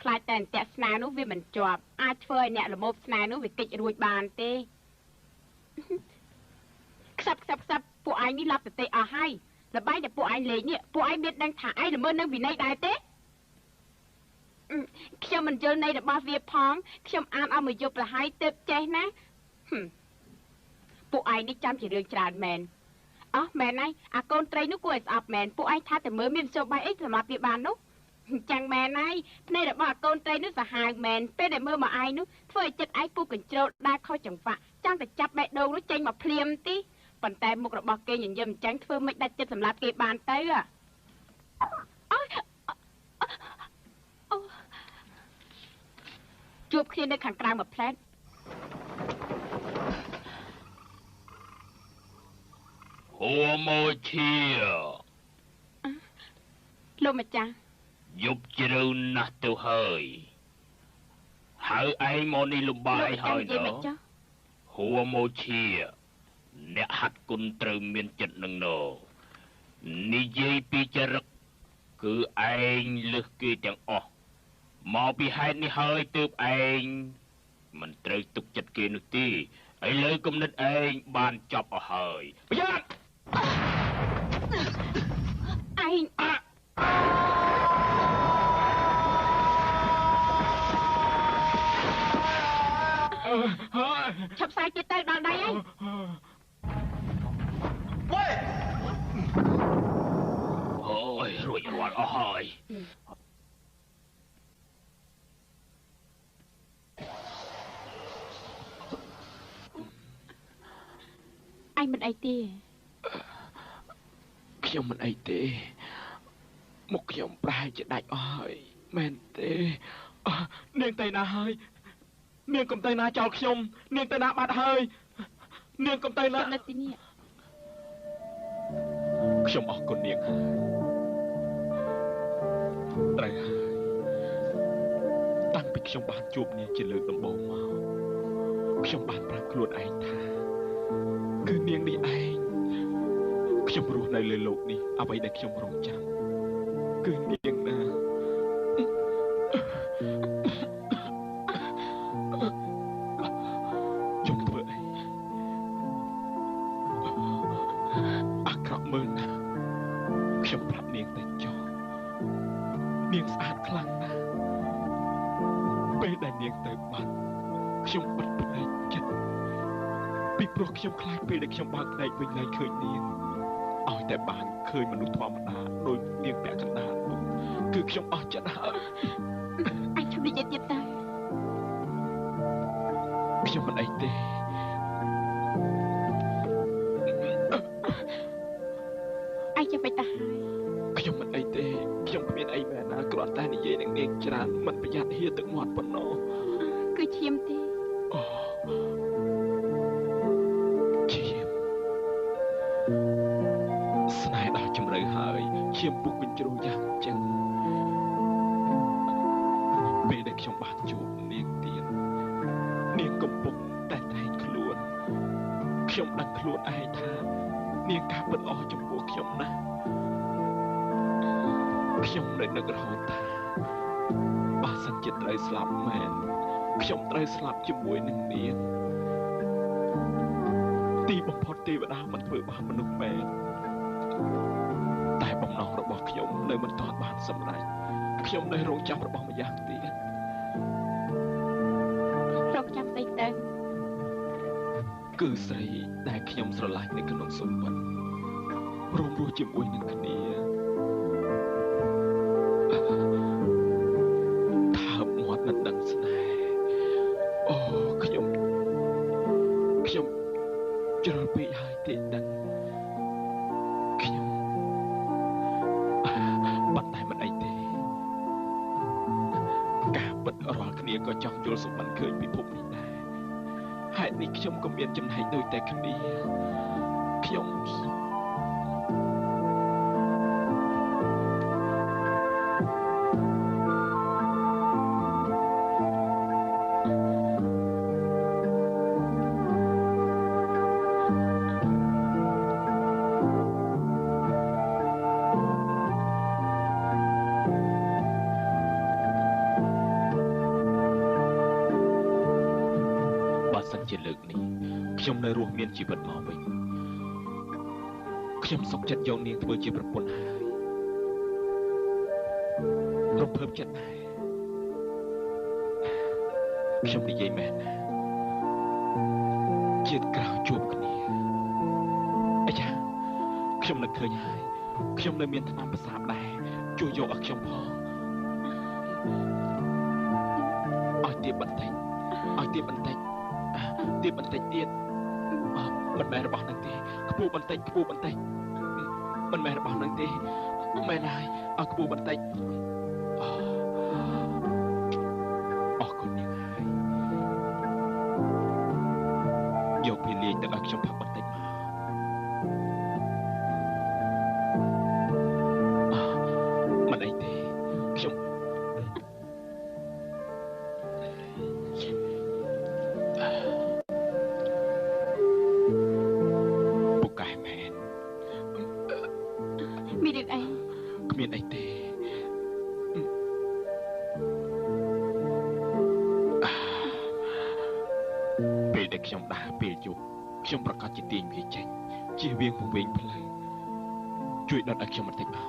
ខ្លាចតែអន្ទាក់ស្នេហ៍នោះវាមិនជាប់អាចធ្វើឲ្យអ្នកល្មោភស្នេហ៍នោះវាគេចរួចបានទេខ្សឹបខ្សឹបខ្សឹបពួកឯងនេះឡាប់សតិអស់ហើយល្បែងតែពួកឯងលេងនេះពួកឯងមានដឹងថាឯងល្មើសនឹងវិន័យដែរទេ ខ្ញុំមិនយល់ន័យរបស់វាផងខ្ញុំអានអស់មួយយប់ទៅហើយទើបចេះណាពួកឯងនេះចាំជារឿងច្រើនមែនអស់មែនហើយអាកូនត្រីនោះគួរឲ្យស្អប់មែនពួកឯងថាតែមើលមានមធ្យោបាយអីសម្រាប់វាបាននោះចឹងមែនហើយភ្នែករបស់អាកូនត្រីនោះសាហាវមែនពេលដែលមើលមកឯងនោះធ្វើឲ្យចិត្តឯងពុះកញ្ជ្រោលដើរខុសចង្វាក់ចង់តែចាប់បេះដូងនោះចេញមកភ្លាមទីប៉ុន្តែមុខរបស់គេញញឹមអញ្ចឹងធ្វើមិនដាច់ចិត្តសម្រាប់គេបានទៅជួបគ្នានៅខាងក្រៅមួយផ្លែតហួម៉ូឈាលោកម្ចាស់យប់ជ្រៅណាស់ទៅហើយហៅឯងមកនេះលំបាកហើយណោះហួម៉ូឈាអ្នកហាត់គុណត្រូវមានចិត្តនឹងណោនិយាយពីចរិតគឺឯងលើសគេទាំងអស់មកពីហេតុនេះហើយទើបឯងមិនត្រូវទុកចិត្តគេនោះទេឥឡូវគំនិតឯងបានចប់អស់ហើយប្រយ័ត្នឯងឈប់សាយទៀតទៅដល់ដៃហើយអូយរួចរាល់អស់ហើយឯងមិនអីទេខ្ញុំមិនអីទេមុខខ្ញុំប្រហែលជាដាច់អស់ហើយមែនទេនាងទៅណាហើយនាងកុំទៅណាចោលខ្ញុំនាងទៅណាបាត់ហើយនាងកុំទៅណានៅទីនេះខ្ញុំអរគុណនាងហើយត្រូវហើយតាំងពីខ្ញុំបានជួបនាងជាលើកដំបូងមកខ្ញុំបានប្រាប់ខ្លួនឯងថាគឺនាងនេះឯងខ្ញុំរស់នៅលើលោកនេះអ្វីដែលខ្ញុំរងចាំគឺនាងណាខ្ញុំធ្វើអីអាក្រក់មើលណាស់ខ្ញុំប្រាប់នាងទៅចុះនាងស្អាតខ្លាំងណាស់ពេលដែលនាងទៅបាត់ខ្ញុំបិទភ្នែកចិត្តពីព្រោះខ្ញុំខ្លាចពេលដែលខ្ញុំបើកភ្នែកវិញឡើងឃើញនាងឲ្យតែបានឃើញមនុស្សធម្មតាដូចនាងពាក់កណ្ដាលនោះគឺខ្ញុំអស់ចិត្តហើយអញជុំនិយាយទៀតតាខ្ញុំមិនអីទេអញចាំបិទតាហើយខ្ញុំមិនអីទេខ្ញុំគ្មានអីមែនណាគ្រាន់តែនិយាយនឹងនាងច្រើនមិនប្រយ័ត្នហៀទឹកមាត់ប៉ុណ្ណោះគឺឈាមទេអូឈាមស្នេហ៍ដល់ជម្រៅហើយឈាមពុះកញ្ជ្រោយ៉ាងចឹងពេលដែលខ្ញុំបានជួបនាងទៀតនាងកំពុងតែតែងខ្លួនខ្ញុំដឹងខ្លួនឯងថានាងការពិតអស់ចំពោះខ្ញុំណាស់ខ្ញុំនៅនឹករហូតថាបើសិនជាត្រូវស្លាប់មែនខ្ញុំត្រូវស្លាប់ជាមួយនឹងនាងទីបំផុតទេវតាមិនធ្វើបាបមនុស្សមែនតែបំណងរបស់ខ្ញុំនៅមិនទាន់បានសម្រេចខ្ញុំនៅរងចាំរបស់ម្យ៉ាងទៀតរងចាំស្អីទៅគឺស្រីដែលខ្ញុំស្រឡាញ់នៅក្នុងសុបិនរួមរស់ជាមួយនឹងគ្នាថើបមាត់មិនដឹងស្នេហ៍អូខ្ញុំជ្រុលពេកហើយទេដឹងខ្ញុំប៉ុន្តែមិនអីទេការពិតរាល់គ្នាក៏ចង់យល់សុបិនឃើញពិភពនេះដែរហេតុនេះខ្ញុំក៏មានចំណែកដូចតែគ្នាខ្ញុំជាលើកនេះខ្ញុំនៅរស់មានជីវិតមកវិញខ្ញុំសុខចិត្តយកនាងធ្វើជាប្រពន្ធហើយរំភើបចិត្តដែរ ខ្ញុំនិយាយមែនណាជាតិក្រោយជួបគ្នាអាយ៉ាខ្ញុំនឹកឃើញហើយខ្ញុំនៅមានថ្នាំប្រសាបដែរជួយយកឲ្យខ្ញុំផងឲ្យទៀបបន្តិចឲ្យទៀបបន្តិចទៀបបន្តិចទៀតមិនមែនរបស់នឹងទេខ្ពស់បន្តិចខ្ពស់បន្តិចមិនមែនរបស់នឹងទេមែនហើយឲ្យខ្ពស់បន្តិចអរគុណនាងហើយយកពេលលាយទឹកឲ្យខ្ញុំផឹកបន្តិចមកមិនអីទេខ្ញុំពូកែមែនមានរឿងអីគ្មានអីទេពេលដែលខ្ញុំដើរពេលយប់ខ្ញុំប្រកាសជាទាញវាចេញជៀសវាងពង្វេងផ្លូវជួយដុតឲ្យខ្ញុំបន្តិចមក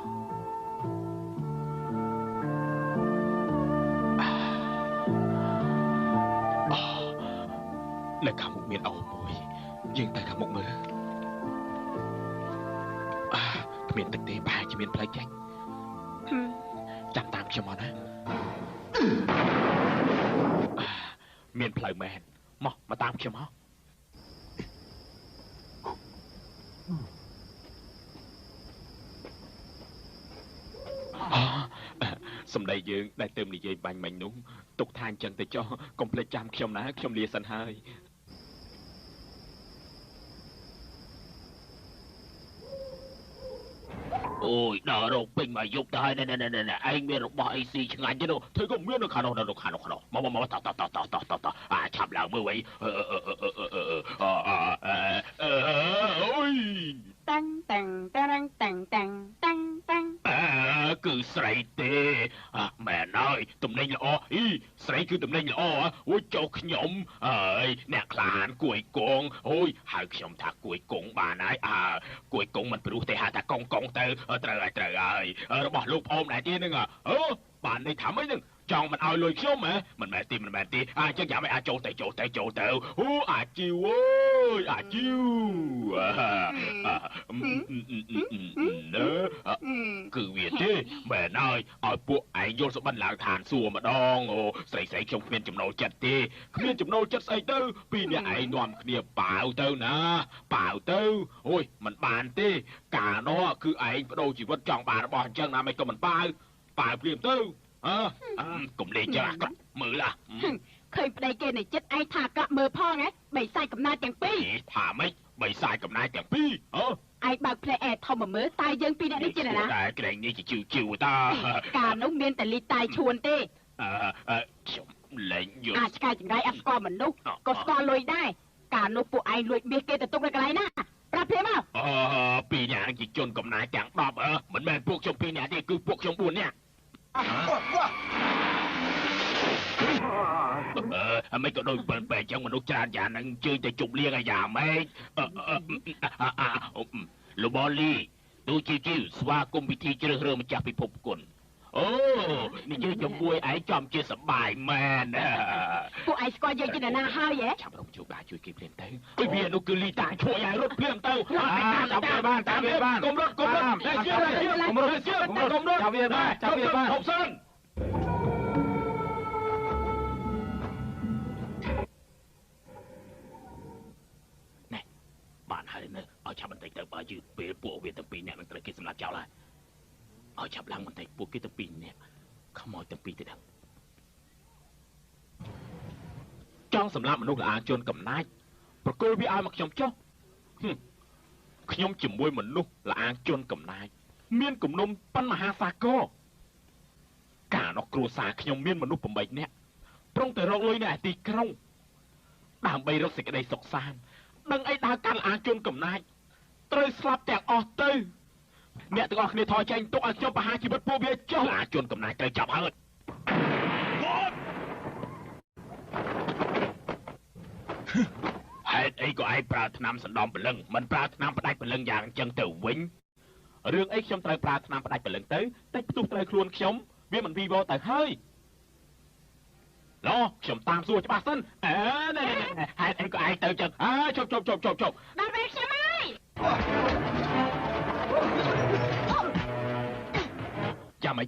នៅខាងមុខមានអូមួយយើងទៅខាងមុខមើលគ្មានទឹកទេប្រហែលជាមានផ្លូវចេញចាំតាមខ្ញុំមកណាមានផ្លូវមែនមកតាមខ្ញុំមកសម្ដីយើងដែលទៅនិយាយបាញ់មិញនោះទុកថាអញ្ចឹងទៅចុះកុំភ្លេចចាំខ្ញុំណាខ្ញុំលាសិនហើយអូយដល់រោគពេញមកយប់ទៅហើយណែណែឯងមានរបស់អីស៊ីឆ្ងាញ់ទេនោះធ្វើក៏មាននៅខាងនោះនៅខាងនោះមកមកតតតតតតតអាឆាប់ឡើងមើលវិញអូយតាំងតាំងតាំងតាំងតាំងតាំងតាំងគឺស្រីទេមែនហើយតំណែងល្អអីស្រីគឺតំណែងល្អអូយចុះខ្ញុំអើយអ្នកខ្លានគួយកងអូយហៅខ្ញុំថាគួយកងបានហើយអើគួយកងមិនព្រោះទេហៅថាកងកងទៅត្រូវហើយត្រូវហើយរបស់លោកប្អូនដែរទេហ្នឹងអឺបាននេះថាម៉េចហ្នឹងចង់មិនឲ្យលុយខ្ញុំហ៎មិនមែនទេមិនមែនទេអញ្ចឹងយ៉ាងម៉េចអាចចូលទៅចូលទៅចូលទៅអូអាជីវអើយអាជីវណើគឺវាទេមែនហើយឲ្យពួកឯងយល់សុបិនឡើងឋានសួគ៌ម្ដងអូស្រីស្រីខ្ញុំគ្មានចំណូលចិត្តទេគ្មានចំណូលចិត្តស្អីទៅពីអ្នកឯងនាំគ្នាបាវទៅណាបាវទៅអូយមិនបានទេកាលនោះគឺឯងបដូរជីវិតចង់បានរបស់អញ្ចឹងណាមិនក៏មិនបាវបាវភ្លាមទៅអើកុំលេងចឹងអាក្រក់មើលឃើញប្តីគេនៅចិត្តឯងថាអាក្រក់មើលផងហ៎បីសាច់កំណើតទាំងពីរថាម៉េចបីសាច់កំណើតទាំងពីរអើឯងបើកផ្លែអែធំមកមើលតែយើងពីរអ្នកនេះជាណាតែក្រែងនេះជាជឿជឿតាកាលនោះមានតែលីតាយឈួនទេអឺខ្ញុំលែងយល់អាចឆ្កែចង្រៃអត់ស្គាល់មនុស្សក៏ស្គាល់លុយដែរកាលនោះពួកឯងលួចមាសគេទៅទុកនៅកន្លែងណាប្រាប់ភ្លាមមកអឺពីរអ្នកជាជនកំណាចទាំង10អឺមិនមែនពួកខ្ញុំពីរអ្នកទេគឺពួកខ្ញុំ4នាក់អឺមិនក៏ដូច7បែកចឹងមនុស្សច្រើនយ៉ាងហ្នឹងជើញទៅជប់លៀងអាយ៉ាម៉េចលោកបលីទូជីជីស្វាគមន៍ពិធីជ្រើសរើសម្ចាស់ពិភពគុណអូនិយាយជាមួយឯងចំជាសបាយមែនពួកឯងស្គាល់យើងជាណាហើយហ៎ឆាប់រំជួបាជួយគេភ្លាមទៅវានោះគឺលីតាជួយឲ្យរត់ភ្លាមទៅតាមវាបានតាមវាបានកុំរត់កុំរត់កុំរត់កុំរត់ចាប់វាបានចាប់វាបានហូបសិនណែបានហើយនៅឲ្យឆាប់បន្តិចទៅបើយឺតពេលពួកវាទាំងពីរអ្នកនឹងត្រូវគេសម្លាប់ចោលហើយឲ្យឆាប់ឡើងបន្តិចពួកគេទាំងពីរនាក់ខ្មោចទាំងពីរទៅដឹងចង់សម្លាប់មនុស្សល្អជនកំណាចប្រគល់វាឲ្យមកខ្ញុំចុះខ្ញុំជាមួយមនុស្សល្អជនកំណាចមានគំនុំប៉ុនមហាសាគរកាលនោះគ្រួសារខ្ញុំមានមនុស្ស8នាក់ប្រុងទៅរកលុយនៅឯទីក្រុងដើម្បីរកសេចក្តីសុខសាន្តដឹងអីដើរកាន់ល្អជនកំណាចត្រូវស្លាប់ទាំងអស់ទៅអ្នកទាំងអស់គ្នាថយចេញទុកឲ្យខ្ញុំប្រហារជីវិតពួកវាចុះអាជនកំណាចត្រូវចាប់ហើយហេតុអីក៏ឯងប្រើថ្នាំសណ្ដំព្រលឹងមិនប្រើថ្នាំផ្ដាច់ព្រលឹងយ៉ាងអញ្ចឹងទៅវិញរឿងអីខ្ញុំត្រូវប្រើថ្នាំផ្ដាច់ព្រលឹងទៅតែផ្ទុះត្រូវខ្លួនខ្ញុំវាមិនវីវទៅហើយ ឡោខ្ញុំតាមសួរច្បាស់សិនអើណែហេតុអីក៏ឯងទៅចឹងអើជប់ជប់ជប់ជប់ជប់ដល់ពេលខ្ញុំហើយចាំអី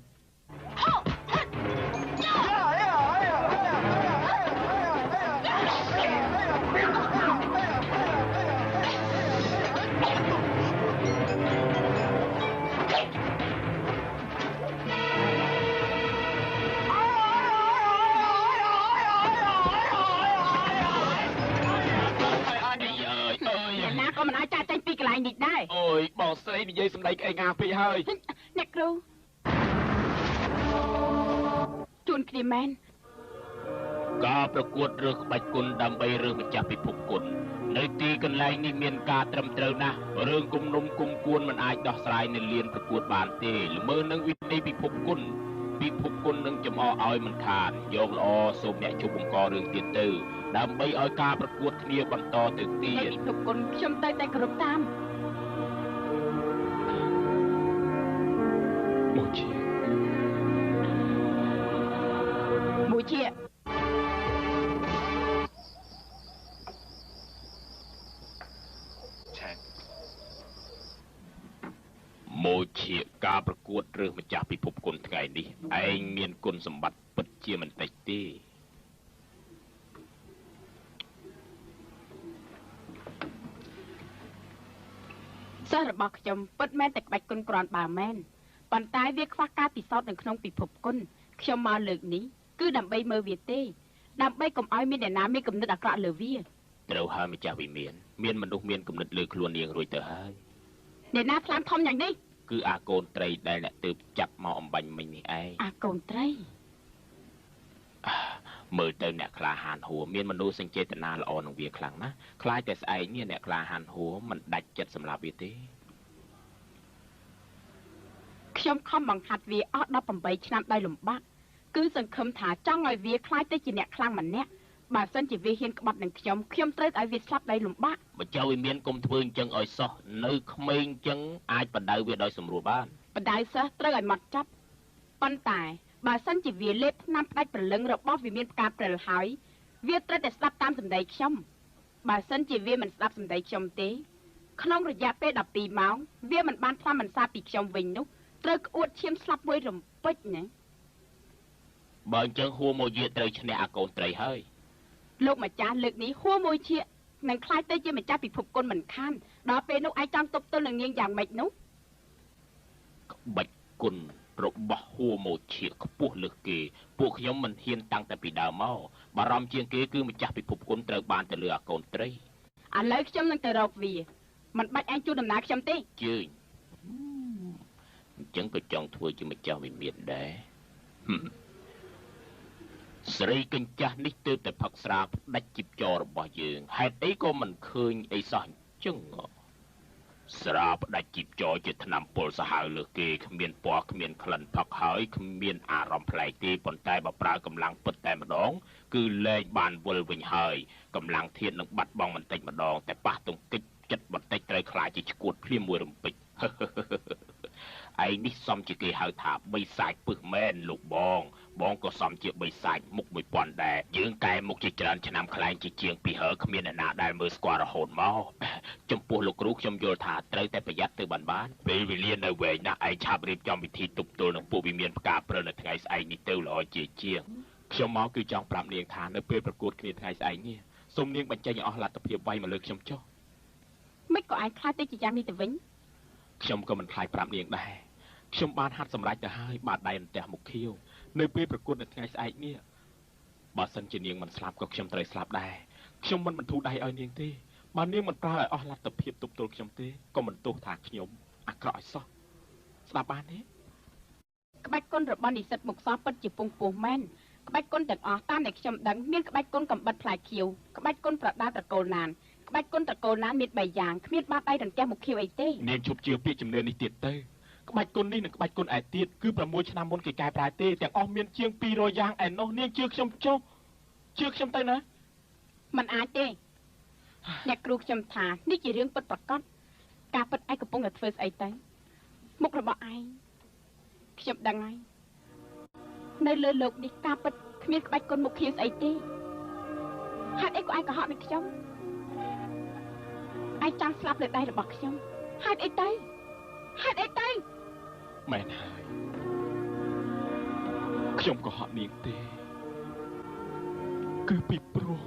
ក៏មិនអាចចាក់ចេញពីកន្លែងនេះដែរអូយបងស្រីនិយាយសម្ដីក្អេងអាពេកហើយអ្នកគ្រូជួនគ្នាមែនការប្រកួតរើសក្បាច់គុណដើម្បីរើសម្ចាស់ពិភពគុណនៅទីកន្លែងនេះមានការត្រឹមត្រូវណាស់រឿងគុំនុំគុំគួនមិនអាចដោះស្រាយនៅលានប្រកួតបានទេល្មើនឹងវិន័យពិភពគុណពិភពគុណនឹងចំអកឲ្យមិនខានយកល្អសូមអ្នកជប់បង្ករឿងទៀតទៅដើម្បីឲ្យការប្រកួតគ្នាបន្តទៅទៀតពិភពគុណខ្ញុំទៅតែគោរពតាមមួយជាមួយជាមួយជាការប្រកួតរើសម្ចាស់ពិភពគុណថ្ងៃនេះឯងមានគុណសម្បត្តិពិតជាមិនតិចទេសិស្សរបស់ខ្ញុំពិតមែនតែក្បាច់គុណគ្រាន់បើមែនប៉ុន្តែវាខ្វះការពិសោធន៍នៅក្នុងពិភពគុណខ្ញុំមកលើកនេះគឺដើម្បីមើលវាទេដើម្បីកុំឲ្យមានអ្នកណាមានគំនិតអាក្រក់លើវាត្រូវហើយម្ចាស់វិមានមានមនុស្សមានគំនិតលើខ្លួននាងរួចទៅហើយអ្នកណាផ្លាមធំយ៉ាងនេះគឺអាកូនត្រីដែលអ្នកទើបចាប់មកអំបញ្ញមិញនេះឯងអាកូនត្រីមើលទៅអ្នកក្លាហានហួរមានមនុស្សសញ្ចេតនាល្អនឹងវាខ្លាំងណាស់ខ្លាចតែស្អែកនេះអ្នកក្លាហានហួរមិនដាច់ចិត្តសម្រាប់វាទេខ្ញុំខំបង្ហាត់វាអស់18ឆ្នាំដោយលំបាកគឺសង្ឃឹមថាចង់ឲ្យវាខ្លាចទៅជាអ្នកខ្លាំងម្នាក់បើសិនជាវាហ៊ានក្បត់នឹងខ្ញុំខ្ញុំត្រូវឲ្យវាស្លាប់ដោយលំបាកម្ចាស់វិមានកុំធ្វើអញ្ចឹងឲ្យសោះនៅក្មេងអញ្ចឹងអាចបដៅវាដោយសម្រួលបានបដៅសិស្សត្រូវឲ្យម៉ត់ចត់ប៉ុន្តែបើសិនជាវាលេបថ្នាំផ្ដាច់ព្រលឹងរបស់វិមានផ្កាព្រិលហើយវាត្រូវតែស្ដាប់តាមសម្ដីខ្ញុំបើសិនជាវាមិនស្ដាប់សម្ដីខ្ញុំទេក្នុងរយៈពេល12ម៉ោងវាមិនបានថ្នាំបន្សាពីខ្ញុំវិញនោះត្រូវក្អួតឈាមស្លាប់មួយរំពេចណាបើអញ្ចឹងហួរមកយាត្រូវឈ្នះអាកូនត្រីហើយលោកម្ចាស់លើកនេះហួរមួយជានឹងខ្លាចទៅជាម្ចាស់ពិភពគុណមិនខានដល់ពេលនោះឯងចង់ទប់ទល់នឹងនាងយ៉ាងម៉េចនោះក្បាច់គុណរបស់ហួរមកជាខ្ពស់លើសគេពួកខ្ញុំមិនហ៊ានតាំងតែពីដើមមកបារម្ភជាងគេគឺម្ចាស់ពិភពគុណត្រូវបានទៅលើអាកូនត្រីឥឡូវខ្ញុំនឹងទៅរកវាមិនបាច់ឯងជួនដំណើរខ្ញុំទេជើញអញ្ចឹងក៏ចង់ធ្វើជាម្ចាស់វិមានដែរស្រីកញ្ចាស់នេះទើបតែផឹកស្រាផ្ដាច់ជីបចររបស់យើងហេតុអីក៏មិនឃើញអីសោះអញ្ចឹងស្រាផ្ដាច់ជីបចរជាថ្នាំពុលសាហាវលើសគេគ្មានពណ៌គ្មានក្លិនផឹកហើយគ្មានអារម្មណ៍ប្លែកទេប៉ុន្តែបើប្រើកម្លាំងពិតតែម្ដងគឺលែងបានវិលវិញហើយកម្លាំងធាតុនឹងបាត់បង់បន្តិចម្ដងតែប៉ះទង្គិចចិត្តបន្តិចត្រូវខ្លាចជាឈួតភ្លាមមួយរំពេចឯងនេះសមជាគេហៅថាបិសាចពឹសមែនលោកបងបងក៏សមជាបិសាចមុខ1000ដែរយើងកែមុខជាច្រើនឆ្នាំខ្លែងជាជាងពីហើគ្មានអ្នកណាដែលមើលស្គាល់រហូតមកចំពោះលោកគ្រូខ្ញុំយល់ថាត្រូវតែប្រយ័ត្នទៅបានបានពេលវេលានៅវែងណាស់ឯងឆាប់រៀបចំវិធីទប់ទល់នឹងពួកវិមានផ្កាព្រិលនៅថ្ងៃស្អែកនេះទៅល្អជាជាងខ្ញុំមកគឺចង់ប្រាប់នាងថានៅពេលប្រកួតគ្នាថ្ងៃស្អែកនេះសូមនាងបញ្ចេញឲ្យអស់លទ្ធភាពវាយមកលើខ្ញុំចុះមិនក៏ឯងខ្លាចទៅជាយ៉ាងនេះទៅវិញខ្ញុំក៏មិនខ្លាចប្រាប់នាងដែរខ្ញុំបានហាត់សម្រេចទៅហើយបាតដៃអន្ទះមុខខៀវនៅពេលប្រកួតនៅថ្ងៃស្អែកនេះបើសិនជានាងមិនស្លាប់ក៏ខ្ញុំត្រូវស្លាប់ដែរខ្ញុំមិនបន្ធូរដៃឲ្យនាងទេបើនាងមិនប្រើឲ្យអស់លទ្ធភាពទប់ទល់ខ្ញុំទេក៏មិនទោសថាខ្ញុំអាក្រក់ឲ្យសោះស្ដាប់បានទេក្បាច់គុណរបស់និស្សិតមុខសពិតជាពងពោះមែនក្បាច់គុណទាំងអស់តាមដែលខ្ញុំដឹងមានក្បាច់គុណកំបិតផ្លែខៀវក្បាច់គុណប្រដាល់ត្រកូលណានក្បាច់គុណត្រកូលណានមាន3យ៉ាងគ្មានបាតដៃរន្ទះមុខខៀវអីទេនាងឈប់ជឿពាក្យជំនឿនេះទៀតទៅក្បាច់គុណនេះនិងក្បាច់គុណឯទៀតគឺ6ឆ្នាំមុនគេកែប្រែទេទាំងអស់មានជាង200យ៉ាងឯណោះនាងជឿខ្ញុំចុះជឿខ្ញុំទៅណាមិនអាចទេអ្នកគ្រូខ្ញុំថានេះជារឿងពិតប្រាកដការពិតឯងកំពុងតែធ្វើស្អីទៅមុខរបស់ឯងខ្ញុំដឹងហើយនៅលើលោកនេះការពិតគ្ គ្មានក្បាច់គុណមុខខៀវស្អីទេហេតុអីក៏ឯងកុហកនឹងខ្ញុំឯងចង់ស្លាប់លើដៃរបស់ខ្ញុំហេតុអីទៅហេតុអីទៅមែនហើយខ្ញុំកុហកនាងទេគឺពីព្រោះ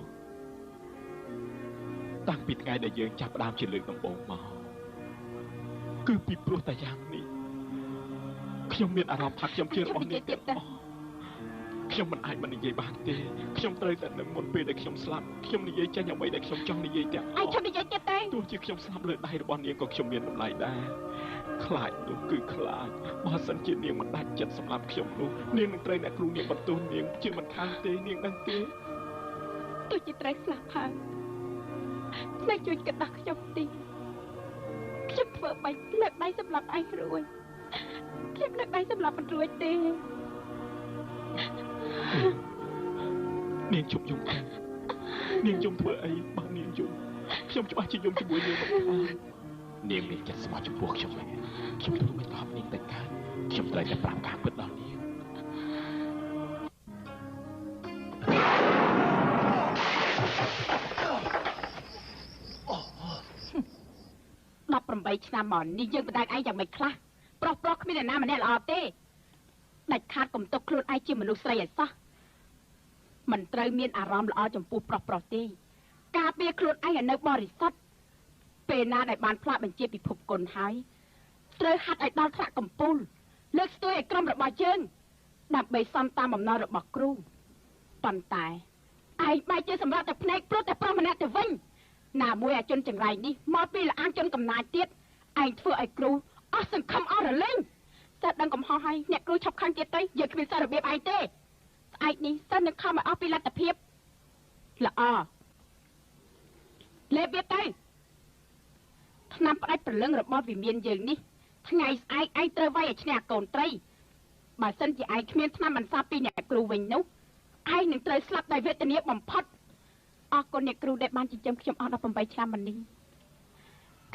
តាំងពីថ្ងៃដែលយើងចាប់ផ្ដើមជាលើកដំបូងមកគឺពីព្រោះតែយ៉ាងនេះខ្ញុំមានអារម្មណ៍ថាខ្ញុំជារបស់នាងទៀតខ្ញុំមិនអាចមិននិយាយបានទេខ្ញុំត្រូវតែនឹងមុនពេលដែលខ្ញុំស្លាប់ខ្ញុំនិយាយចេញអ្វីដែលខ្ញុំចង់និយាយទាំងអស់ឯងឈប់និយាយទៀតទេទោះជាខ្ញុំស្លាប់លើដៃរបស់នាងក៏ខ្ញុំមានតម្លៃដែរខ្លាចនោះគឺខ្លាចបើសិនជានាងមិនដាច់ចិត្តសម្រាប់ខ្ញុំនោះនាងនឹងត្រូវអ្នកគ្រូនាងបន្ទោសនាងជាមិនខានទេនាងដឹងទេទោះជាត្រូវស្លាប់ហើយតែជួយគិតដល់ខ្ញុំទីខ្ញុំធ្វើបាច់លើកដៃសម្រាប់ឯងរួចខ្ញុំលើកដៃសម្រាប់មិនរួចទេនាងជប់យំទៅនាងយំធ្វើអីបើនាងយំខ្ញុំច្បាស់ជាយំជាមួយនាងមិនខាននាងមានចិត្តស្មោះចំពោះខ្ញុំមែនខ្ញុំធ្វើមិនតបនាងតែកើតខ្ញុំត្រូវតែប្រាប់ការពិតដល់នាង18ឆ្នាំមកនេះយើងបណ្ដាញឯងយ៉ាងម៉េចខ្លះប្រុសគ្មានអ្នកណាម្នាក់ល្អទេដាច់ខាតកុំទុកខ្លួនឯងជាមនុស្សស្រីឲ្យសោះមិនត្រូវមានអារម្មណ៍ល្អចំពោះប្រុសទេការពារខ្លួនឯងឲ្យនៅបរិសុទ្ធពេលណាដែលបានផ្លាកបញ្ជាពិភពគុណហើយត្រូវហាត់ឲ្យដល់ថ្នាក់កំពូលលើកស្ទួយឲ្យក្រុមរបស់យើងដើម្បីសមតាមបំណងរបស់គ្រូប៉ុន្តែឯងបែរជាសម្រាប់តែភ្នែកព្រោះតែប្រុសម្នាក់ទៅវិញណាមួយអាជនចង្រៃនេះមកពីលអាងជនកំណាចទៀតឯងធ្វើឲ្យគ្រូអស់សង្ឃឹមអស់រលីងតែដឹងកំហុសហើយអ្នកគ្រូឈប់ខឹងទៀតទៅយើងគ្មានសាររបៀបឯងទេស្អែកនេះសិននឹងខំឲ្យអស់ពីលទ្ធភាពល្អលេបវាទៅឆ្នាំផ្ដាច់ព្រលឹងរបស់វិមានយើងនេះថ្ងៃស្អែកឯងត្រូវវាយឲ្យឈ្នះកូនត្រីបើសិនជាឯងគ្មានឆ្នាំបន្សាបពីអ្នកគ្រូវិញនោះឯងនឹងត្រូវស្លាប់ដោយវេទនាបំផុតអរគុណអ្នកគ្រូដែលបានចិញ្ចឹមខ្ញុំអស់18ឆ្នាំមកនេះ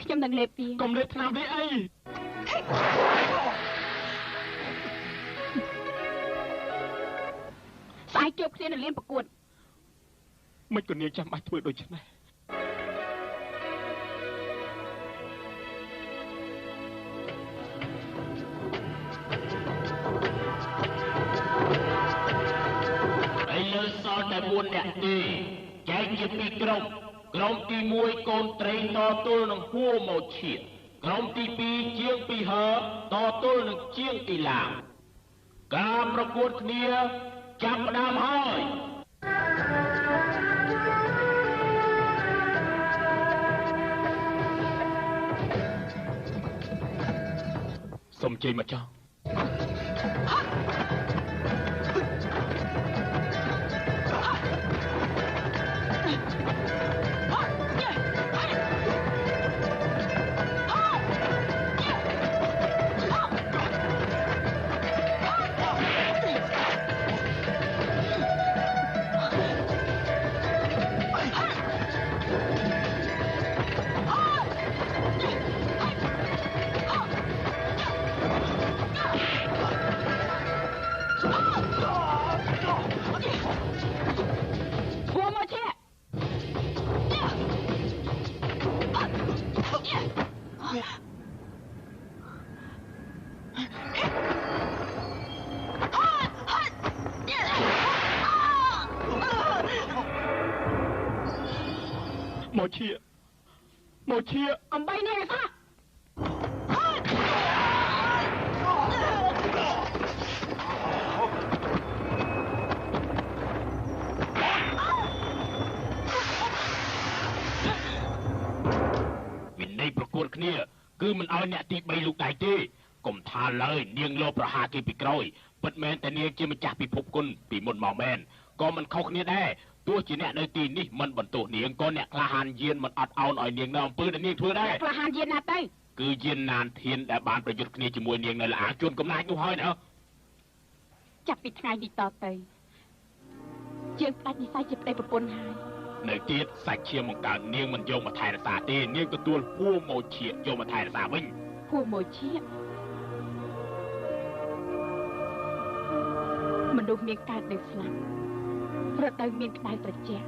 ខ្ញុំនឹងលេបវាកុំលេបថ្នាំវាអីស្អែកជួបគ្នានៅលានប្រកួតមិនក៏នាងចាំបាច់ធ្វើដូច្នេះឥឡូវសល់តែ4នាក់ទេចែកជា2ក្រុមក្រុមទី1កូនត្រីតទល់នឹងហួមកឈៀក្រុមទី2ជាងពីហើតទល់នឹងជាងទីឡាងការប្រកួតគ្នាចាប់ផ្ដើមហើយសូមជ័យមកចោះមកឈៀមកឈៀកំបីនេះឯសោះវិន័យប្រកួតគ្នាគឺមិនឲ្យអ្នកទី3លូកដៃទេកុំថាឡើយនាងលោប្រហាគេពីក្រោយពិតមែនតែនាងជាម្ចាស់ពិភពគុណពីមុនមកមែនក៏មិនខុសគ្នាដែរទោះជាអ្នកនៅទីនេះមិនបន្ទោសនាងក៏អ្នកក្លាហានយានមិនអត់ឱនឲ្យនាងនៅអំពើដែលនាងធ្វើដែរក្លាហានយានណាទៅគឺយានណានធានដែលបានប្រយុទ្ធគ្នាជាមួយនាងនៅលាជួនកំណាចនោះហើយណាចាប់ពីថ្ងៃនេះតទៅយើងផ្ដាច់និស័យជាប្តីប្រពន្ធហើយនៅទៀតសាច់ឈាមបង្កើតនាងមិនយកមកថែរក្សាទេនាងទទួលហួមកឈៀយកមកថែរក្សាវិញហួមកឈៀមនុស្សមានកើតនិងស្លាប់ រដូវមានក្តៅត្រជាក់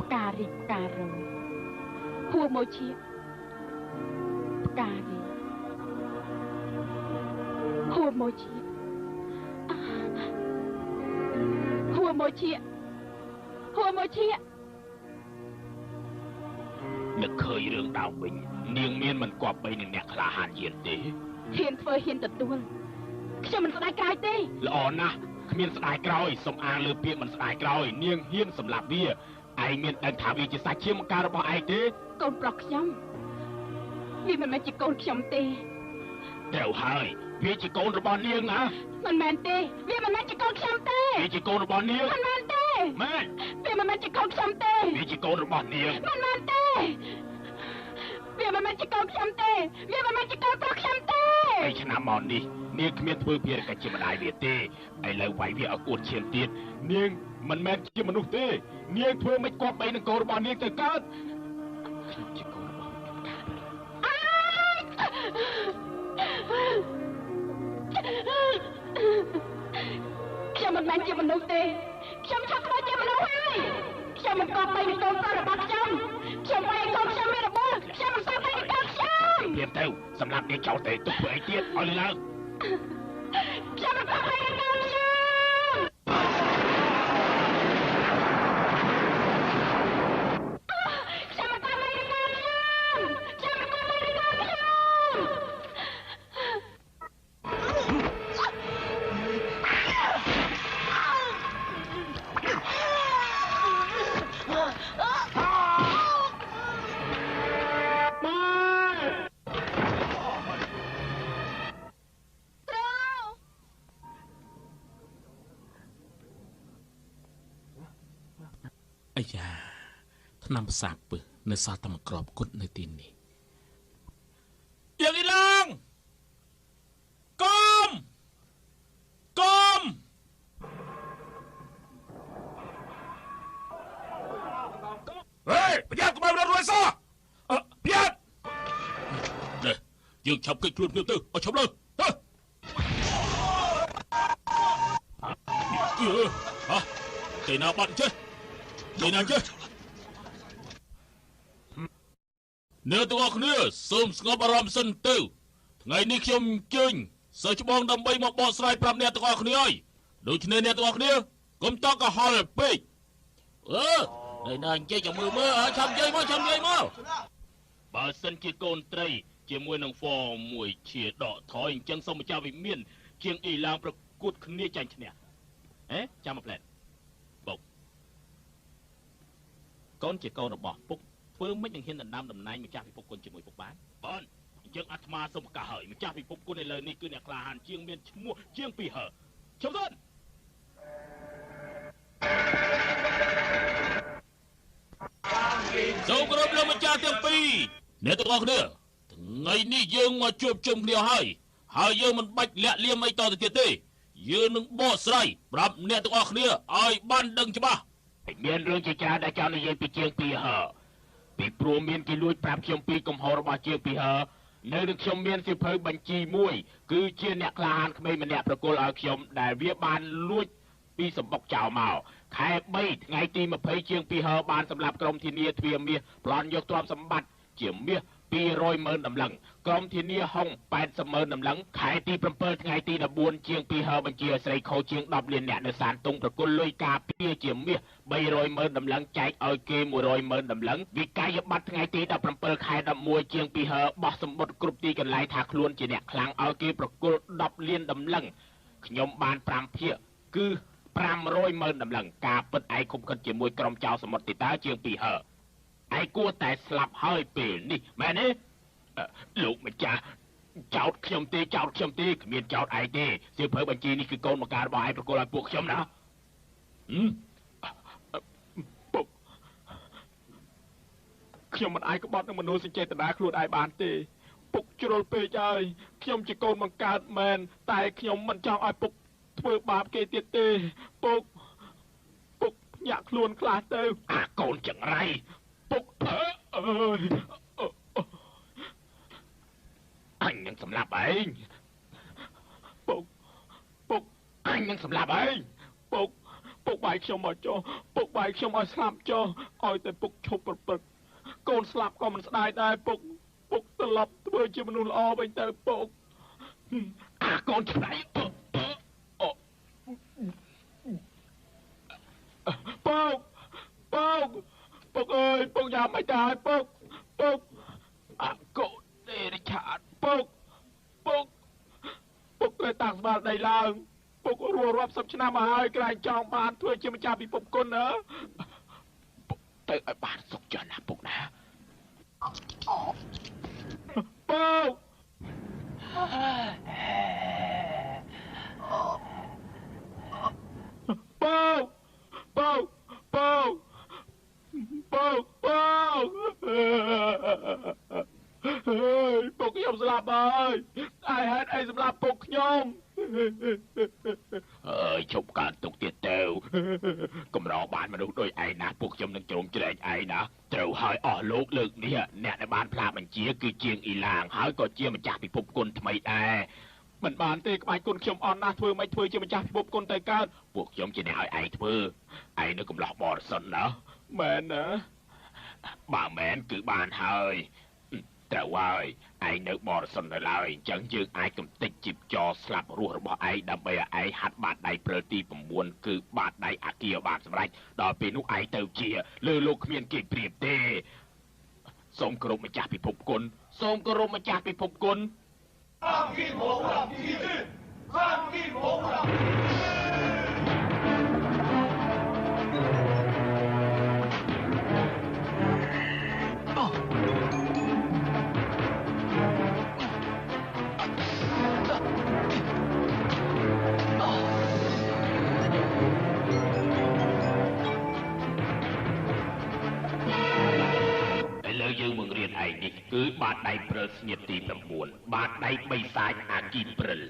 ផ្ការីកផ្ការោហួមកជាផ្ការីកហួមកជាហួមកជាហួមកជានឹកឃើញរឿងដើមវិញនាងមានមិនគប្បីនឹងអ្នកក្លាហានយានទេហ៊ានធ្វើហ៊ានទទួលខ្ញុំមិនស្ដាយក្រោយទេល្អណាស់គ្មានស្ដាយក្រោយសូមអាងលើពាក្យមិនស្ដាយក្រោយនាងហ៊ានសម្លាប់វាឯងមានដឹងថាវាជាសាច់ឈាមបង្ការរបស់ឯងទេកូនប្រុសខ្ញុំវាមិនមែនជាកូនខ្ញុំទេត្រូវហើយវាជាកូនរបស់នាងណាមិនមែនទេវាមិនមែនជាកូនខ្ញុំទេវាជាកូនរបស់នាងមិនមែនទេមែនវាមិនមែនជាកូនខ្ញុំទេវាជាកូនរបស់នាងមិនមែនទេវាមិនមែនជាកូនខ្ញុំទេវាមិនមែនជាកូនប្រុសខ្ញុំទេ 3ឆ្នាំមកនេះនាងគ្មានធ្វើភារកិច្ចជាម្ដាយវាទេឥឡូវវាយវាឲ្យអួតឈាមទៀតនាងមិនមែនជាមនុស្សទេនាងធ្វើមិនគប្បីនឹងកូនរបស់នាងទៅកើតខ្ញុំជាកូនរបស់ខ្ញុំកើតខ្ញុំមិនមែនជាមនុស្សទេខ្ញុំឆាប់ធ្វើជាមនុស្សហើយខ្ញុំមិនគប្បីនឹងកូនប្រុសរបស់ខ្ញុំខ្ញុំវាយកូនខ្ញុំមានរបួសខ្ញុំមិនគប្បីនឹងកូនខ្ញុំព្រាមទៅសម្រាប់នាងចោលទេទុកធ្វើអីទៀតឲ្យឡើងខ្ញុំមិនគប្បីនឹងកូនខ្ញុំខ្ញុំមិនគប្បីនឹងកូនខ្ញុំខ្ញុំមិនគប្បីនឹងកូនខ្ញុំអាយ៉ាថ្នាំផ្សាពឹសនៅសល់តែមួយគ្រាប់គត់នៅទីនេះយ៉ាងនេះឡើងកុំកុំហេប្រយ័ត្នកុំឲ្យរត់រួចសោះប្រយ័ត្ននេះយើងឆាប់គេចខ្លួនភ្លាមទៅឲ្យឆាប់លើទៅហ៎គេណាបាត់ចេះគេណាចេះអ្នកទាំងអស់គ្នាសូមស្ងប់អារម្មណ៍សិនទៅថ្ងៃនេះខ្ញុំអញ្ជើញសិស្សច្បងដើម្បីមកបកស្រាយប្រាប់អ្នកទាំងអស់គ្នាហើយដូច្នេះអ្នកទាំងអស់គ្នាកុំតកុហលពេកអឺនៅណាអញ្ជើញចាំមើលមើលឆាប់និយាយមកឆាប់និយាយមកបើសិនជាកូនត្រីជាមួយនឹងហ្វមួយជាដកថយអញ្ចឹងសូមម្ចាស់វិមានជាងអ៊ីឡាងប្រកួតគ្នាចាញ់ឈ្នះហេចាំមកផ្លែបុកកូនជាកូនរបស់ពុកធ្វើមិននឹងហ៊ានដណ្ដើមតំណែងម្ចាស់ពិភពគុណជាមួយពុកបានបានអញ្ចឹងអាត្មាសូមប្រកាសហើយម្ចាស់ពិភពគុណឥឡូវនេះគឺអ្នកក្លាហានជាងមានឈ្មោះជាងពីហើជុំសិនសូមគោរពលោកម្ចាស់ទាំងពីរអ្នកទាំងអស់គ្នាថ្ងៃនេះយើងមកជួបជុំគ្នាហើយហើយយើងមិនបាច់លាក់លៀមអីតទៅទៀតទេយើងនឹងបកស្រាយប្រាប់អ្នកទាំងអស់គ្នាឲ្យបានដឹងច្បាស់មានរឿងជាច្រើនដែលចង់និយាយពីជាងពីហើពីព្រោះមានគេលួចប្រាប់ខ្ញុំពីកំហុសរបស់ជាងពីហើនៅនឹងខ្ញុំមានសៀវភៅបញ្ជីមួយគឺជាអ្នកក្លាហានក្មេងម្នាក់ប្រគល់ឲ្យខ្ញុំដែលវាបានលួចពីសម្បុកចោលមកខែ3ថ្ងៃទី20ជាងពីហើបានសម្រាប់ក្រុមធានាទ្វារមាសប្លន់យកទ្រព្យសម្បត្តិជាមាស200,000តម្លឹងក្រុមធានាហុង80,000តម្លឹងខែទី7ថ្ងៃទី14ជាងពីហើបញ្ជាស្រីខោជាង10លានអ្នកនៅសានតុងប្រគល់លុយការពារជាមាស300,000តម្លឹងចែកឲ្យគេ100,000តម្លឹងវិក័យប័ត្រថ្ងៃទី17ខែ11ជាងពីហើបោះសម្បត្តិគ្រប់ទីកន្លែងថាខ្លួនជាអ្នកខ្លាំងឲ្យគេប្រគល់10លានតម្លឹងខ្ញុំបាន5ភាគគឺ500,000តម្លឹងការពិតឯងខុបខិតជាមួយក្រុមចៅសមុទ្រទីតើជាងពីហើឯងគួរតែស្លាប់ហើយពេលនេះមែនទេលោកម្ចាស់ចោតខ្ញុំទេចោតខ្ញុំទេគ្មានចោតឯងទេសៀវភៅបញ្ជីនេះគឺកូនបង្ការរបស់ឯងប្រគល់ឲ្យពួកខ្ញុំណាពុកខ្ញុំមិនអាចក្បត់នឹងមនុស្សសញ្ចេតនាខ្លួនឯងបានទេពុកជ្រុលពេកហើយខ្ញុំជាកូនបង្កើតមែនតែខ្ញុំមិនចង់ឲ្យពុកធ្វើបាបគេទៀតទេពុកពុកភ្ញាក់ខ្លួនខ្លះទៅអាកូនចង្រៃពុកអើយអញនឹងសម្លាប់ឯងពុកពុកអញនឹងសម្លាប់ឯងពុកពុ ពុកបាយខ្ញុំមកចុះពុកបាយខ្ញុំឲ្យស្លាប់ចុះឲ្យតែពុកឈប់ប្រព្រឹត្តកូនស្លាប់ក៏មិនស្ដាយដែរពុកពុកត្រឡប់ធ្វើជាមនុស្សល្អវិញទៅពុកអាកូនឆ្នៃពុកពុកពុកអើយពុកយ៉ាងមិនដែរពុកពុកអាកូនទេរិឆាតពុកពុកពុកត្រូវតាំងស្មារតីឡើងពុករស់រាប់សិបឆ្នាំមកហើយក្រែងចង់បានធ្វើជាម្ចាស់ពិភពគុណណាពុកទៅឲ្យបានសុខចុះណាពុកណាពុកពុកពុកពុកពុកពុកហើយពុកខ្ញុំស្លាប់ហើយឯហេតុអីសម្លាប់ពុកខ្ញុំអើយឈប់កើតទុកទៀតទៅកម្របានមនុស្សដូចឯងណាពួកខ្ញុំនឹងជ្រោមជ្រែងឯងណាត្រូវហើយអស់លោកលើកនេះអ្នកដែលបានផ្លាបញ្ជាគឺជាងអ៊ីឡាងហើយក៏ជាម្ចាស់ពិភពគុណថ្មីដែរមិនបានទេក្បាច់គុណខ្ញុំអន់ណាស់ធ្វើមិនធ្វើជាម្ចាស់ពិភពគុណទៅកើតពួកខ្ញុំជាអ្នកឲ្យឯងធ្វើឯងនៅកំឡោះបរិសុទ្ធណាមែនណាបើមែនគឺបានហើយត្រូវហើយឯងនៅបរិសុទ្ធនៅឡើយអញ្ចឹងយើងអាចកំទេចជីបចរស្លាប់រស់របស់ឯងដើម្បីឲ្យឯងហាត់បាតដៃព្រិលទី9គឺបាតដៃអាគារបានសម្រេចដល់ពេលនោះឯងទៅជាលើលោកគ្មានគេប្រៀបទេសូមគោរពម្ចាស់ពិភពគុណសូមគោរពម្ចាស់ពិភពគុណយើងបង្រៀនឯងនេះគឺបាតដៃព្រិលស្នៀតទី9បាតដៃបិសាចអាគីព្រិល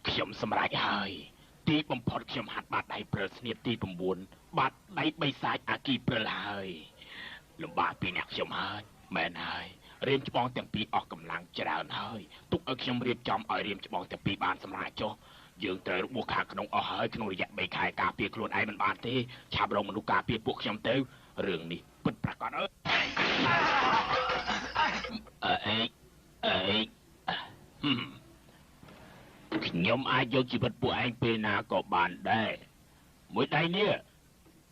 ខ្ញុំសម្រេចហើយទីបំផុតខ្ញុំហាត់បាតដៃព្រិលស្នៀតទី9បាតដៃបិសាចអាគីព្រិលហើយលំបាកពីអ្នកខ្ញុំហើយមែនហើយរៀមច្បងទាំងពីរអស់កម្លាំងច្រើនហើយទុកឲ្យខ្ញុំរៀបចំឲ្យរៀមច្បងទាំងពីរបានសម្រាប់ចុះយើងត្រូវរបួសខាងក្នុងអស់ហើយក្នុងរយៈ3ខែការពារខ្លួនឯងមិនបានទេឆាប់រកមនុស្សការពារពួកខ្ញុំទៅរឿងនេះពិតប្រាកដអើអេអេខ្ញុំអាចយកជីវិតពួកឯងពេលណាក៏បានដែរមួយដៃនេះ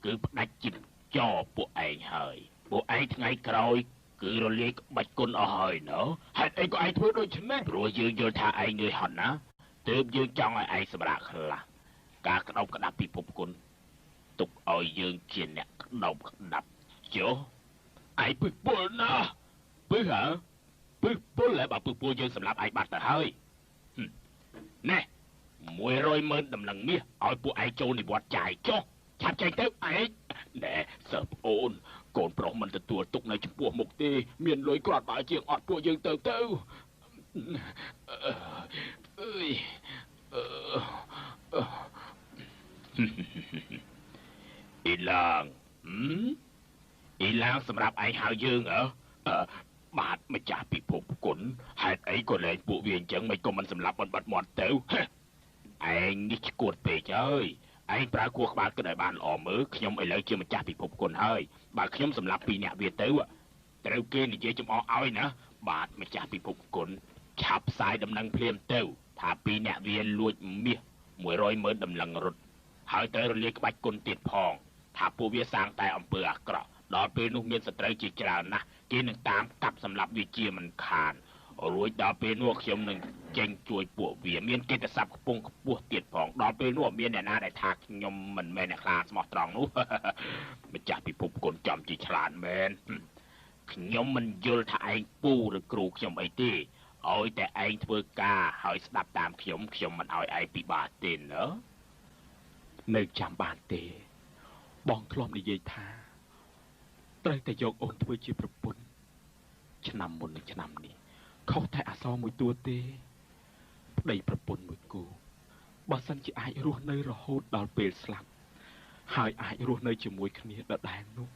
គឺផ្ដាច់ជីបចោពួកឯងហើយពួកឯងថ្ងៃក្រោយគឺរលាយក្បាច់គុណអស់ហើយណូហេតុអីក៏ឯងធ្វើដូច្នេះព្រោះយើងយល់ថាឯងនឿយហត់ណាទើបយើងចង់ឲ្យឯងសម្រាកខ្លះការក្តោបក្តាប់ពិភពគុណទុកឲ្យយើងជាអ្នកក្តោបក្តាប់ចុះឯងពឹសពុលណាពឹសហ៎ពឹសពុលហើយបើពឹសពុលយើងសម្លាប់ឯងបាត់ទៅហើយណែ100,000ដំណឹងមាសឲ្យពួកឯងចូលនិវត្តន៍ចាយចុះឆាប់ចេញទៅឯងណែសិស្សប្អូនកូនប្រុសមិនទទួលទុកនៅចំពោះមុខទេមានលុយគ្រាន់បើជាងអត់ពួកយើងទៅទៅអើយអ៊ីឡាងអ៊ីឡាងសម្រាប់ឯងហៅយើងហ៎បាទម្ចាស់ពិភពគុណហេតុអីក៏លែងពួកវាអញ្ចឹងមិនក៏មិនសម្លាប់បាត់មាត់ទៅឯងនេះឈួតពេកហើយឯងប្រើគួរក្បាលគិតឲ្យបានល្អមើលខ្ញុំឥឡូវជាម្ចាស់ពិភពគុណហើយបើខ្ញុំសម្លាប់ពីរអ្នកវាទៅត្រូវគេនិយាយចំអកឲ្យណាបាទម្ចាស់ពិភពគុណឆាប់ផ្សាយដំណឹងភ្លាមទៅថាពីរអ្នកវាលួចមាស100,000ដំឡឹងរត់ហើយត្រូវរលាយក្បាច់គុណទៀតផងថាពួកវាសាងតែអំពើអាក្រក់ដល់ពេលនោះមានសត្រូវជាច្រើនណាស់គេនឹងតាមកាប់សម្លាប់វាជាមិនខានរួចដល់ពេលនោះខ្ញុំនឹងចេញជួយពួកវាមានកិត្តិស័ព្ទខ្ពង់ខ្ពស់ទៀតផងដល់ពេលនោះមានអ្នកណាដែលថាខ្ញុំមិនមែនអ្នកខ្លាស្មោះត្រង់នោះម្ចាស់ពិភពគុណចំជាឆ្លាតមែនខ្ញុំមិនយល់ថាឯងពូឬគ្រូខ្ញុំអីទេឲ្យតែឯងធ្វើការហើយស្ដាប់តាមខ្ញុំខ្ញុំមិនឲ្យឯងពិបាកទេណានៅចាំបានទេបងធ្លាប់និយាយថាត្រូវតែយកអូនធ្វើជាប្រពន្ធឆ្នាំមុននិងឆ្នាំនេះខុសតែអសរមួយតួទេប្តីប្រពន្ធមួយគូ បើសិនជាអាចរស់នៅរហូតដល់ពេលស្លាប់ហើយអាចរស់នៅជាមួយគ្នាដដែលនោះ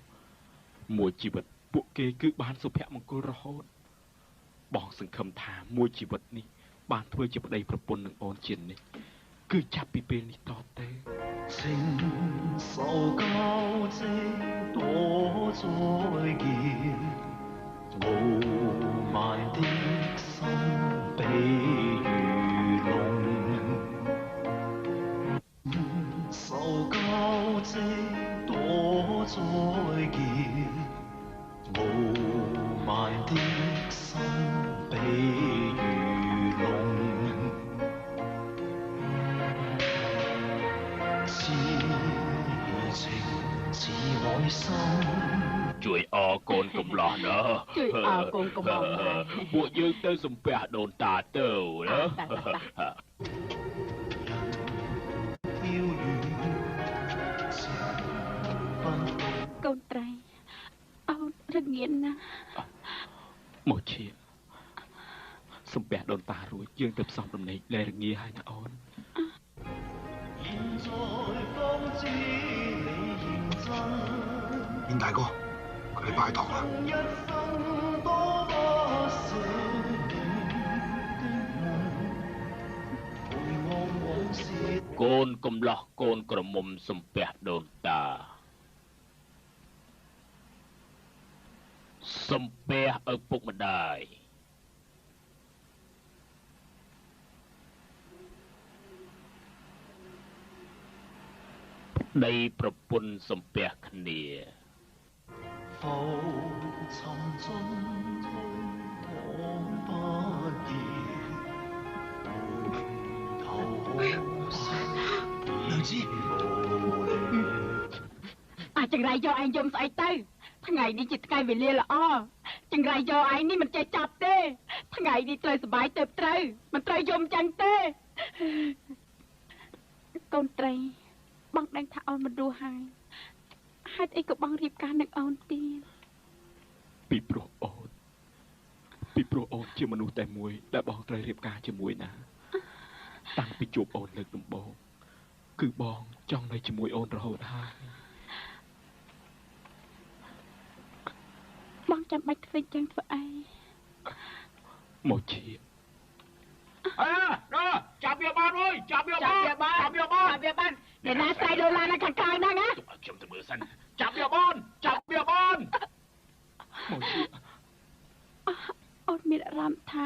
មួយជីវិតពួកគេគឺបានសុភមង្គលរហូតបងសង្ឃឹមថាមួយជីវិតនេះបានធ្វើជាប្តីប្រពន្ធនឹងអូនជានិច្ចគឺចាប់ពីពេលនេះតទៅ 情愁交織多再見，傲慢的心比愚弄。愁交織多再見，傲慢的心比愚弄。 ជួយអរកូនកំឡោះណា ជួយអរកូនកំឡោះណា ពួកយើងទៅសំពះដូនតាទៅណា កូនត្រីអូនរងានណាស់ មកជាសំពះដូនតារួចយើងទៅផ្សំដំណេកលែរងាហើយណាអូន 燕大哥，佢哋拜堂啦。 កូនកំឡោះកូនក្រមុំសំពះដូនតាសំពះឪពុកម្ដាយ ប្តីប្រពន្ធសំពះគ្នា 浮沉進退彷不易，回頭可惜 娘子， អាចង្រៃយកឯងយំស្អីទៅថ្ងៃនេះជាថ្ងៃវេលាល្អចង្រៃយកឯងនេះមិនចេះចាប់ទេថ្ងៃនេះត្រូវសប្បាយទៅត្រូវមិនត្រូវយំចឹងទេកូនត្រីបងដឹងថាអូនមិនរស់ហើយហេតុអីក៏បងរៀបការនឹងអូនទៀត ពីព្រោះអូនជាមនុស្សតែមួយដែលបងត្រូវរៀបការជាមួយណាតាំងពីជួបអូនលើកដំបូងគឺបងចង់នៅជាមួយអូនរហូតហើយ បងចាំបាច់ធ្វើចឹងធ្វើអី មកជា អើដល់ចាប់វាបានអើយចាប់វាបានចាប់វាបាន ចាប់វាបានអ្នកណាស្រែកលោឡានៅខាងក្រៅហ្នឹងណា ខ្ញុំទៅមើលសិនចាប់វាបានចាប់វាបាន មកជា អូនមានអារម្មណ៍ថា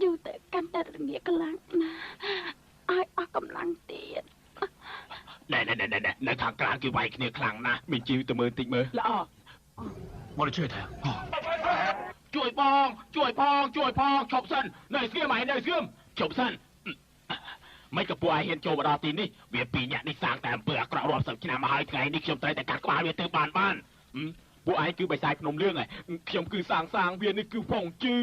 យូរទៅកាន់តែរងាខ្លាំងណាស់ឲ្យអស់កម្លាំងទៀត ណែណែណែណែនៅខាងក្រៅគេវាយគ្នាខ្លាំងណាស់ មានជីវទៅមើលតិចមើល ល្អ 我哋出去睇下。 ជួយបងជួយផងជួយផងឈប់សិននៅស្ងៀមឯងនៅស្ងៀមឈប់សិនមិនក៏ពួកឯងហ៊ានចូលមកដល់ទីនេះវាពីរអ្នកនេះសាងតែអំពើអាក្រក់រាប់សិបឆ្នាំមកហើយថ្ងៃនេះខ្ញុំត្រូវតែកាត់ក្បាលវាទៅបានបាន ពួកឯងគឺបិសាចភ្នំលឿងហើយខ្ញុំគឺសាងសាងវានេះគឺផងជឺ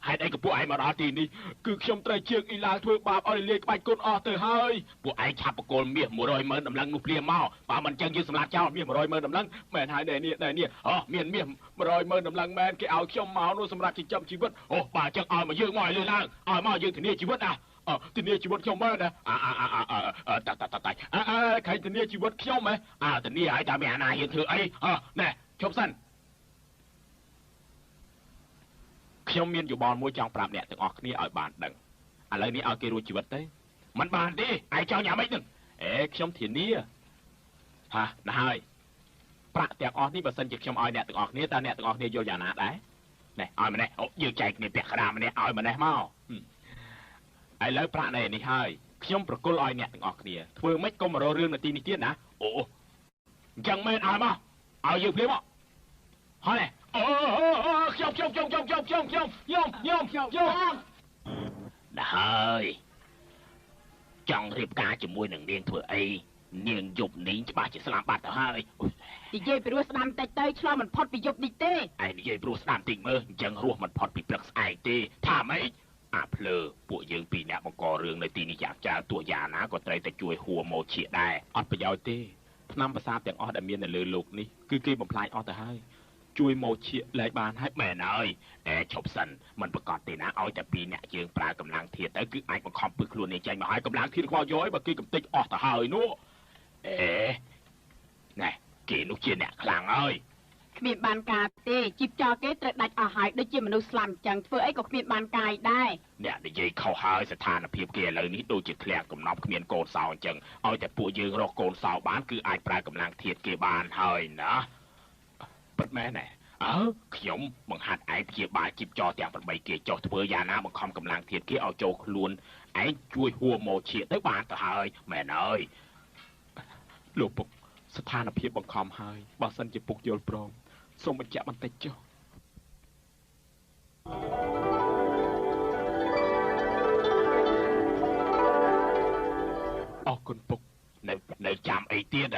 ហេតុអីក៏ពួកឯងមកដល់ទីនេះគឺខ្ញុំត្រូវជើងអ៊ីឡាងធ្វើបាបឲ្យលាយក្បាច់គុណអស់ទៅហើយ ពួកឯងឆាប់បកគលមាស100,000ដំឡឹងនោះភ្លាមមកបើមិនចឹងយើងសម្លាប់ចោល មាស100,000ដំឡឹងមែនហើយនេះនេះអូមានមាស100,000ដំឡឹងមែនគេឲ្យខ្ញុំមកនោះសម្រាប់ចិញ្ចឹមជីវិត អូបើចឹងឲ្យមកយើងមកឲ្យលឿនឡើងឲ្យមកយើងធានាជីវិតណា ធានាជីវិតខ្ញុំមែនណា អាអាអាតាតាតាតាអាខៃធានាជីវិតខ្ញុំហ៎ អាធានាឲ្យតាមានអាណាហ៊ានធ្វើអីណែឈប់សិន ខ្ញុំមានយោបល់មួយចង់ប្រាប់អ្នកទាំងអស់គ្នាឲ្យបានដឹងឥឡូវនេះឲ្យគេរួចជីវិតទេ មិនបានទេឯងចង់ញ៉ាំអីនឹង អេខ្ញុំធានាហាណាហើយប្រាក់ទាំងអស់នេះបើសិនជាខ្ញុំឲ្យអ្នកទាំងអស់គ្នាតើអ្នកទាំងអស់គ្នាយល់យ៉ាងណាដែរ ណែឲ្យម្នេះយើងចែកគ្នាពាក់ក្តារម្នេះឲ្យម្នេះមក ឥឡូវប្រាក់នៅនេះហើយខ្ញុំប្រគល់ឲ្យអ្នកទាំងអស់គ្នាធ្វើម៉េចកុំមករករឿងនៅទីនេះទៀតណា អូអញ្ចឹងមែនឲ្យមកឲ្យយើងភ្លាមមកហើយ អូខ្ញុំខ្ញុំខ្ញុំខ្ញុំខ្ញុំខ្ញុំខ្ញុំខ្ញុំខ្ញុំខ្ញុំ ដល់ហើយចង់រៀបការជាមួយនឹងនាងធ្វើអីនាងយប់នេះច្បាស់ជាស្លាប់បាត់ទៅហើយ និយាយពីរោះស្ដាំតិចទៅឆ្លងមិនផុតពីយប់នេះទេ ឯងនិយាយព្រោះស្ដាំតិចមើលអញ្ចឹងរស់មិនផុតពីព្រឹកស្អែកទេថាម៉េចអាភ្លើពួកយើងពីរអ្នកបង្ករឿងនៅទីនេះយ៉ាងច្រើនទោះយ៉ាងណាក៏ត្រូវតែជួយហួរមកជាដែរ អត់ប្រយោជន៍ទេថ្នាំប្រសាទទាំងអស់ដែលមាននៅលើលោកនេះគឺគេបំផ្លាញអស់ទៅហើយ ជួយមកឈៀកលែងបានហើយ មែនហើយអេឈប់សិនមិនប្រកាសទេណាឲ្យតែពីរអ្នកយើងប្រើកម្លាំងធាតុទៅគឺអាចបង្ខំពឹសខ្លួននេះចេញមកហើយកម្លាំងធាតុខ្វល់យបើគេកំទេចអស់ទៅហើយនោះអេណែគេនោះជាអ្នកខ្លាំងហើយ គ្មានបានការទេជីបចោលគេត្រូវដាច់អស់ហើយដូចជាមនុស្សស្លាប់អញ្ចឹងធ្វើអីក៏គ្មានបានកាយដែរ អ្នកនិយាយខុសហើយស្ថានភាពគេឥឡូវនេះដូចជាធ្លាក់កំណប់គ្មានកូនសោអញ្ចឹងឲ្យតែពួកយើងរកកូនសោបានគឺអាចប្រើកម្លាំងធាតុគេបានហើយណាពិតមែនណាអើខ្ញុំបង្ហាត់ឯងព្យាបាលជីបចោលទាំង8គេចុះធ្វើយ៉ាងណាបង្ខំកម្លាំងធាតុគេឲ្យចូលខ្លួនឯងជួយហួរមកឈៀកទៅបានទៅហើយមែនហើយ លោកពុកស្ថានភាពបង្ខំហើយបើសិនជាពុកយល់ព្រមសូមបញ្ជាក់បន្តិចចុះអរគុណពុក នៅចាំអីទៀត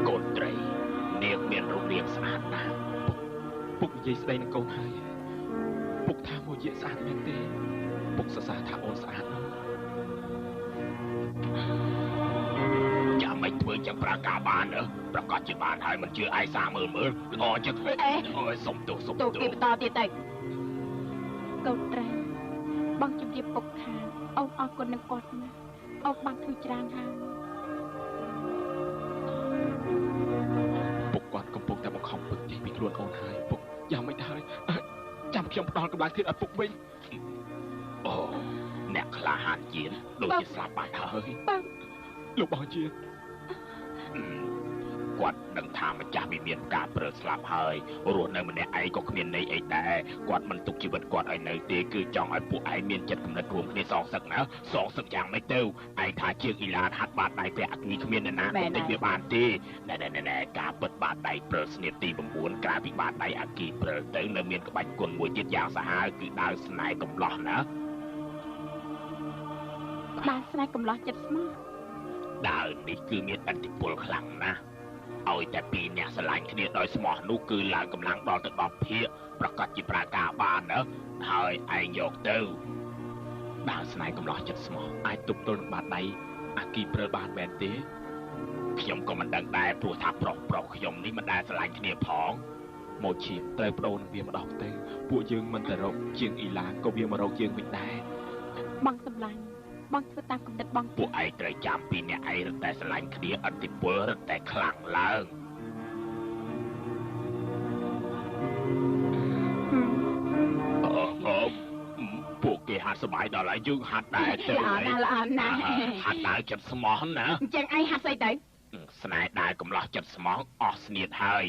កូនត្រីនាងមានរូបរាងស្អាតណាស់ ពុកនិយាយស្ដីនឹងកូនហើយពុកថាមួយយៈស្អាតមែនទេពុកសរសើរថាអូនស្អាតនោះ ចាំមិនធ្វើចឹងប្រើការបានប្រកាសជាបានហើយមិនជឿឯងសាមើលមើលល្អចឹងអូយសុំទោសសុំទោស គេបន្តទៀតទៅកូនត្រីបងជម្រាបពុកថាអូនអរគុណនឹងគាត់ណាស់អូនបានធ្វើច្រើនហើយ ពុកគាត់កំពុងតែបង្ខំពឹកចេញពីខ្លួនអូនហើយពុកយ៉ាងមិនហើយចាំខ្ញុំផ្ដល់កម្លាំងធាតុឲ្យពុកវិញ អូអ្នកក្លាហានជាងដូចជាស្លាប់បាត់ហើយ លោកបងជា គាត់ដឹងថាម្ចាស់វិមានការព្រើស្លាប់ហើយរស់នៅម្នាក់ឯងក៏គ្មានន័យអីដែរគាត់មិនទុកជីវិតគាត់ឲ្យនៅទេគឺចង់ឲ្យពួកឯងមានចិត្តគំនិតរួមគ្នាសងសឹកណាសងសឹកយ៉ាងម៉េចទៅឯងថាជាងអ៊ីឡានហាត់បាតដៃព្រះអគ្គីគ្មានអ្នកណាបន្តិចវាបានទេណែណែណែការពិតបាតដៃព្រើស្នៀតទី9ក្រៅពីបាតដៃអគ្គីព្រើទៅនៅមានក្បាច់គុណមួយទៀតយ៉ាងសាហាវគឺដាវស្នេហ៍កំឡោះណា ដាវស្នេហ៍កំឡោះចិត្តស្មោះ ដាវនេះគឺមានឥទ្ធិពលខ្លាំងណាស់ឲ្យតែពីរអ្នកស្រឡាញ់គ្នាដោយស្មោះនោះគឺឡើងកម្លាំងដល់ទៅ10ភាគប្រកាសជាប្រើការបានណាហើយឯងយកទៅ ដាវស្នេហ៍កំឡោះចិត្តស្មោះអាចទប់ទល់នឹងបាតដៃអគ្គីព្រើបានមែនទេ ខ្ញុំក៏មិនដឹងដែរព្រោះថាប្រុសប្រុសខ្ញុំនេះមិនដែលស្រឡាញ់គ្នាផង មកឈៀបត្រូវបដូរនឹងវាម្ដងទៅពួកយើងមិនទៅរកជាងអ៊ីឡាក៏វាមករកយើងវិញដែរ បងសម្លាញ់បងធ្វើតាមគំនិតបង ពួកឯងត្រូវចាំពីអ្នកឯងរឹតតែស្រឡាញ់គ្នាឥទ្ធិពលរឹតតែខ្លាំងឡើងអូពួកគេហាត់សប្បាយដល់ហើយយើងហាត់ដែរទៅ ល្អណាស់ល្អណាស់ ហាត់ដើរចិត្តស្មោះណា អញ្ចឹងឯងហាត់ស្អីទៅ ស្នេហ៍ដើរកំឡោះចិត្តស្មោះអស់ស្នៀតហើយ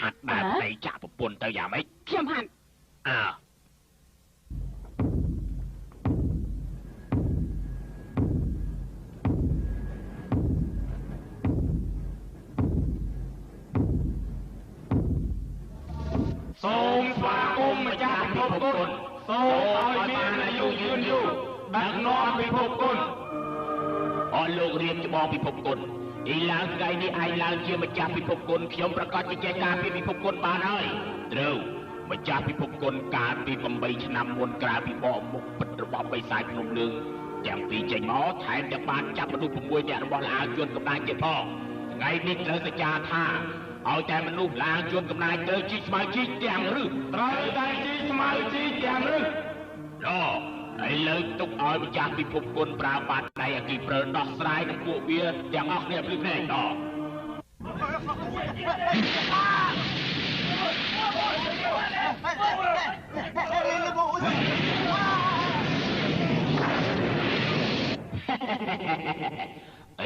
ហាត់ដើរប្តីចាក់ប្រពន្ធទៅយ៉ាងម៉េច ខ្ញុំហាត់ អើ សូមស្វាគមន៍ម្ចាស់ពិភពគុណសូមឲ្យមានអាយុយឺនយូរដឹកនាំពិភពគុណ អរលោករៀបច្បងពិភពគុណអ៊ីឡើងថ្ងៃនេះឯងឡើងជាម្ចាស់ពិភពគុណខ្ញុំប្រកាសជាចេះការពីពិភពគុណបានហើយត្រូវម្ចាស់ពិភពគុណកាលពី8ឆ្នាំមុនក្រៅពីបកមុខពិតរបស់បិសាចភ្នំលឿងទាំងពីរចេញមកថែមទាំងបានចាប់មនុស្ស6នាក់របស់លាវជនកំដាញទៀតផងថ្ងៃនេះត្រូវសច្ចាថាឲ្យតែមនុស្សឡើងជួនកំណាចត្រូវជីកស្មៅជីកទាំងរឹស ត្រូវតែជីកស្មៅជីកទាំងរឹស ណឥឡូវទុកឲ្យម្ចាស់ពិភពគុណប្រើបាតដៃអគីព្រើដោះស្រាយនឹងពួកវាទាំងអស់គ្នាភ្លឺភ្នែកណ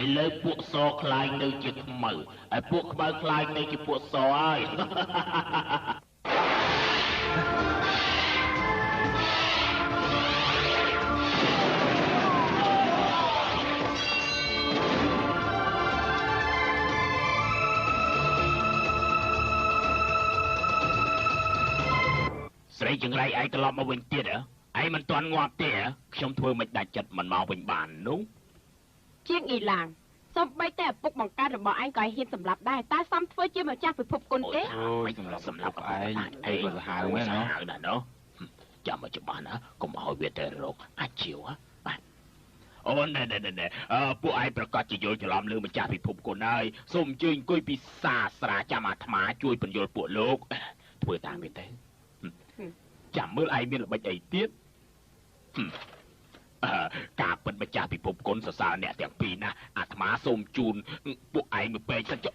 ឥឡូវពួកសខ្លាយនៅជាខ្មៅហើយពួកខ្មៅខ្លាយនៅជាពួកសហើយស្រីចង្រៃឯងត្រឡប់មកវិញទៀតហ៎ឯងមិនទាន់ងាប់ទេហ៎ខ្ញុំធ្វើមិនដាច់ចិត្តមិនមកវិញបាននោះ ជាងអ៊ីឡាង សូម្បីតែឪពុកបង្កើតរបស់ឯងក៏ហ៊ានសម្លាប់ដែរតើសមធ្វើជាម្ចាស់ពិភពគុណទេអូយសម្លាប់ឯងឯងក៏សាហាវមែនណោះសាហាវណាស់ណោះចាំមកច្បាស់ណាកុំឲ្យវាទៅរកអាចជាវបាទអូណែណែណែពួកឯងប្រកាសជាយល់ច្រឡំលើម្ចាស់ពិភពគុណហើយសូមអញ្ជើញអង្គុយពិសាស្រាចាំអាត្មាជួយពន្យល់ពួកលោកធ្វើតាមវាទៅចាំមើលឯងមានល្បិចអីទៀតការពិតម្ចាស់ពិភពគុណសរសើរអ្នកទាំងពីរណាអាត្មាសូមជូនពួកឯងមួយពេកសិនចុះ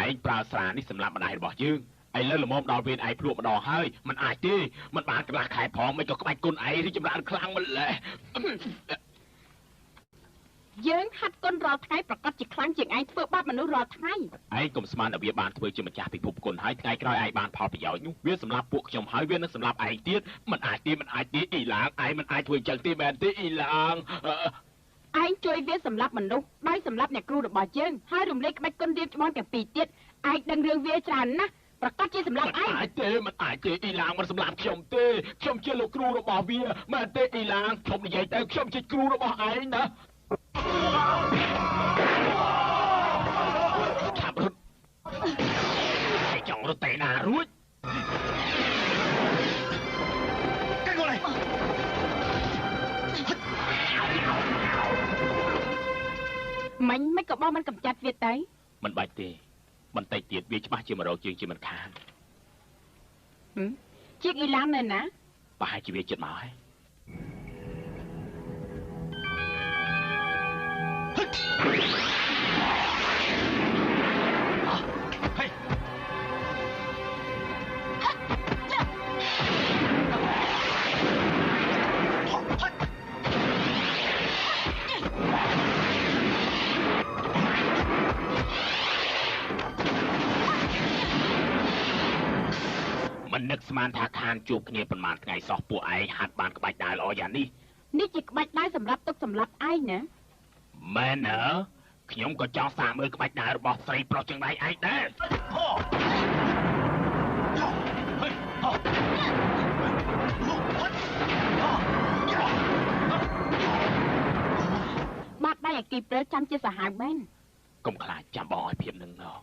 ឯងប្រើស្រានេះសម្រាប់ម្ដាយរបស់យើងឥឡូវល្មមដល់វេនឯងភ្លក់ម្ដងហើយมันអាចទេมันបានកន្លះខែផងមិនក៏ក្បាច់គុណឯងរីចម្រើនខ្លាំងម្ល៉េះយើងហាត់គុណរាល់ថ្ងៃប្រកាសជាខ្លាំងជាងឯងធ្វើបាបមនុស្សរាល់ថ្ងៃឯងកុំស្មានថាវាបានធ្វើជាម្ចាស់ពិភពគុណហើយថ្ងៃក្រោយឯងបានផលប្រយោជន៍នោះវាសម្រាប់ពួកខ្ញុំហើយវានឹងសម្រាប់ឯងទៀតมันអាចទេมันអាចទេអ៊ីឡាងឯងมันអាចធ្វើអញ្ចឹងទេមែនទេអ៊ីឡាងឯងជួយវាសម្រាប់មនុស្សដោយសម្រាប់អ្នកគ្រូរបស់យើងហើយរំលែកក្បាច់គុណរៀបច្បងទាំងពីរទៀតឯងដឹងរឿងវាច្រើនណាស់ប្រកាសជាសម្រាប់ឯងអាចទេមិនអាចទេអ៊ីឡាងមិនសម្រាប់ខ្ញុំទេខ្ញុំជាលោកគ្រូរបស់វាមែនទេអ៊ីឡាងខ្ញុំនិយាយទៅខ្ញុំជាគ្រូរបស់ឯងណាឆាប់រត់ឯងចង់រត់ទៅណារួច跟过来មិញមិនក៏បងមិនកំចាត់វាទៅមិនបាច់ទេបន្តិចទៀតវាច្បាស់ជាមករកយើងជាមិនខានជាងអ៊ីឡាននៅណាប្រហែលជាវាចិត្តមកហើយមិននឹកស្មានថាខានជួបគ្នាប្រហែលថ្ងៃសោះពួកឯងហាត់បានក្បាច់ដាវល្អយ៉ាងនេះនេះជាក្បាច់ដាវសម្រាប់ទុកសម្រាប់ឯងណាមែនហ៎ខ្ញុំក៏ចង់សាកមើលក្បាច់ដាវរបស់ស្រីប្រុសជាងដៃឯងដែរបាត់ដៃអាគីព្រិលចាំជាសាហាវមែនកុំខ្លាចចាំបងឲ្យភាពនឹងណោះ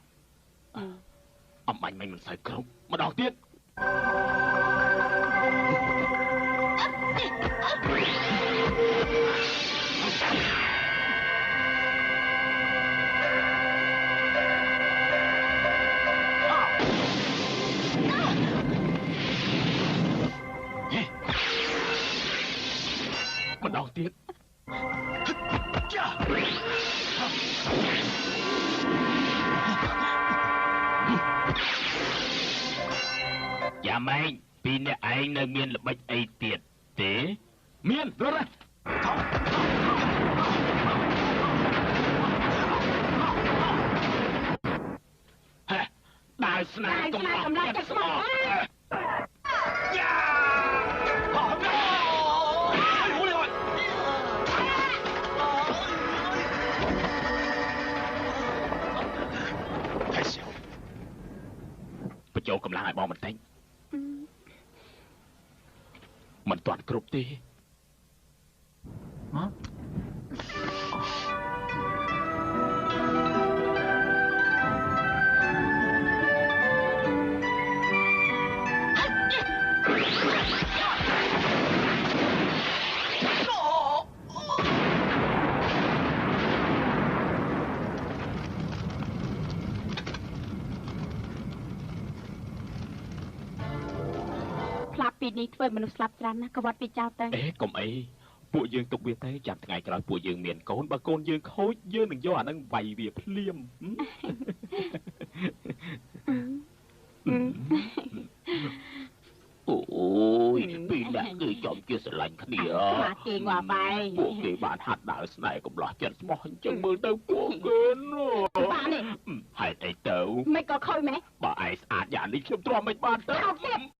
អំបាញ់មិនសូវគ្រប់ម្ដងទៀតម្ដងទៀតយ៉ាម៉ែងពីអ្នកឯងនៅមានល្បិចអីទៀតទេមានរត់ហេដាវស្នាកំឡោះចិត្តស្មោះបញ្ចូលកម្លាំងឲ្យបងបន្តិចមិនទាន់គ្រប់ទេ ពីនេះធ្វើមនុស្សស្លាប់ច្រើនណាស់ក៏វត្តពីចោលទៅអេកុំអីពួកយើងទុកវាទៅចាំថ្ងៃក្រោយពួកយើងមានកូនបើកូនយើងខូចយើងនឹងយកអានឹងវាយវាភ្លាមអូយពីអ្នកគឺចំជាស្រឡាញ់គ្នាបាទគេងាប់ហើយពួកគេបានហាត់ដើរស្នេហ៍កំឡោះចិត្តស្មោះអញ្ចឹងមើលទៅពួកគេបាទនេះហេតុអីទៅមិនក៏ខូចមែនបើឯងស្អាតយ៉ាងនេះខ្ញុំទ្រាំមិនបានទៅ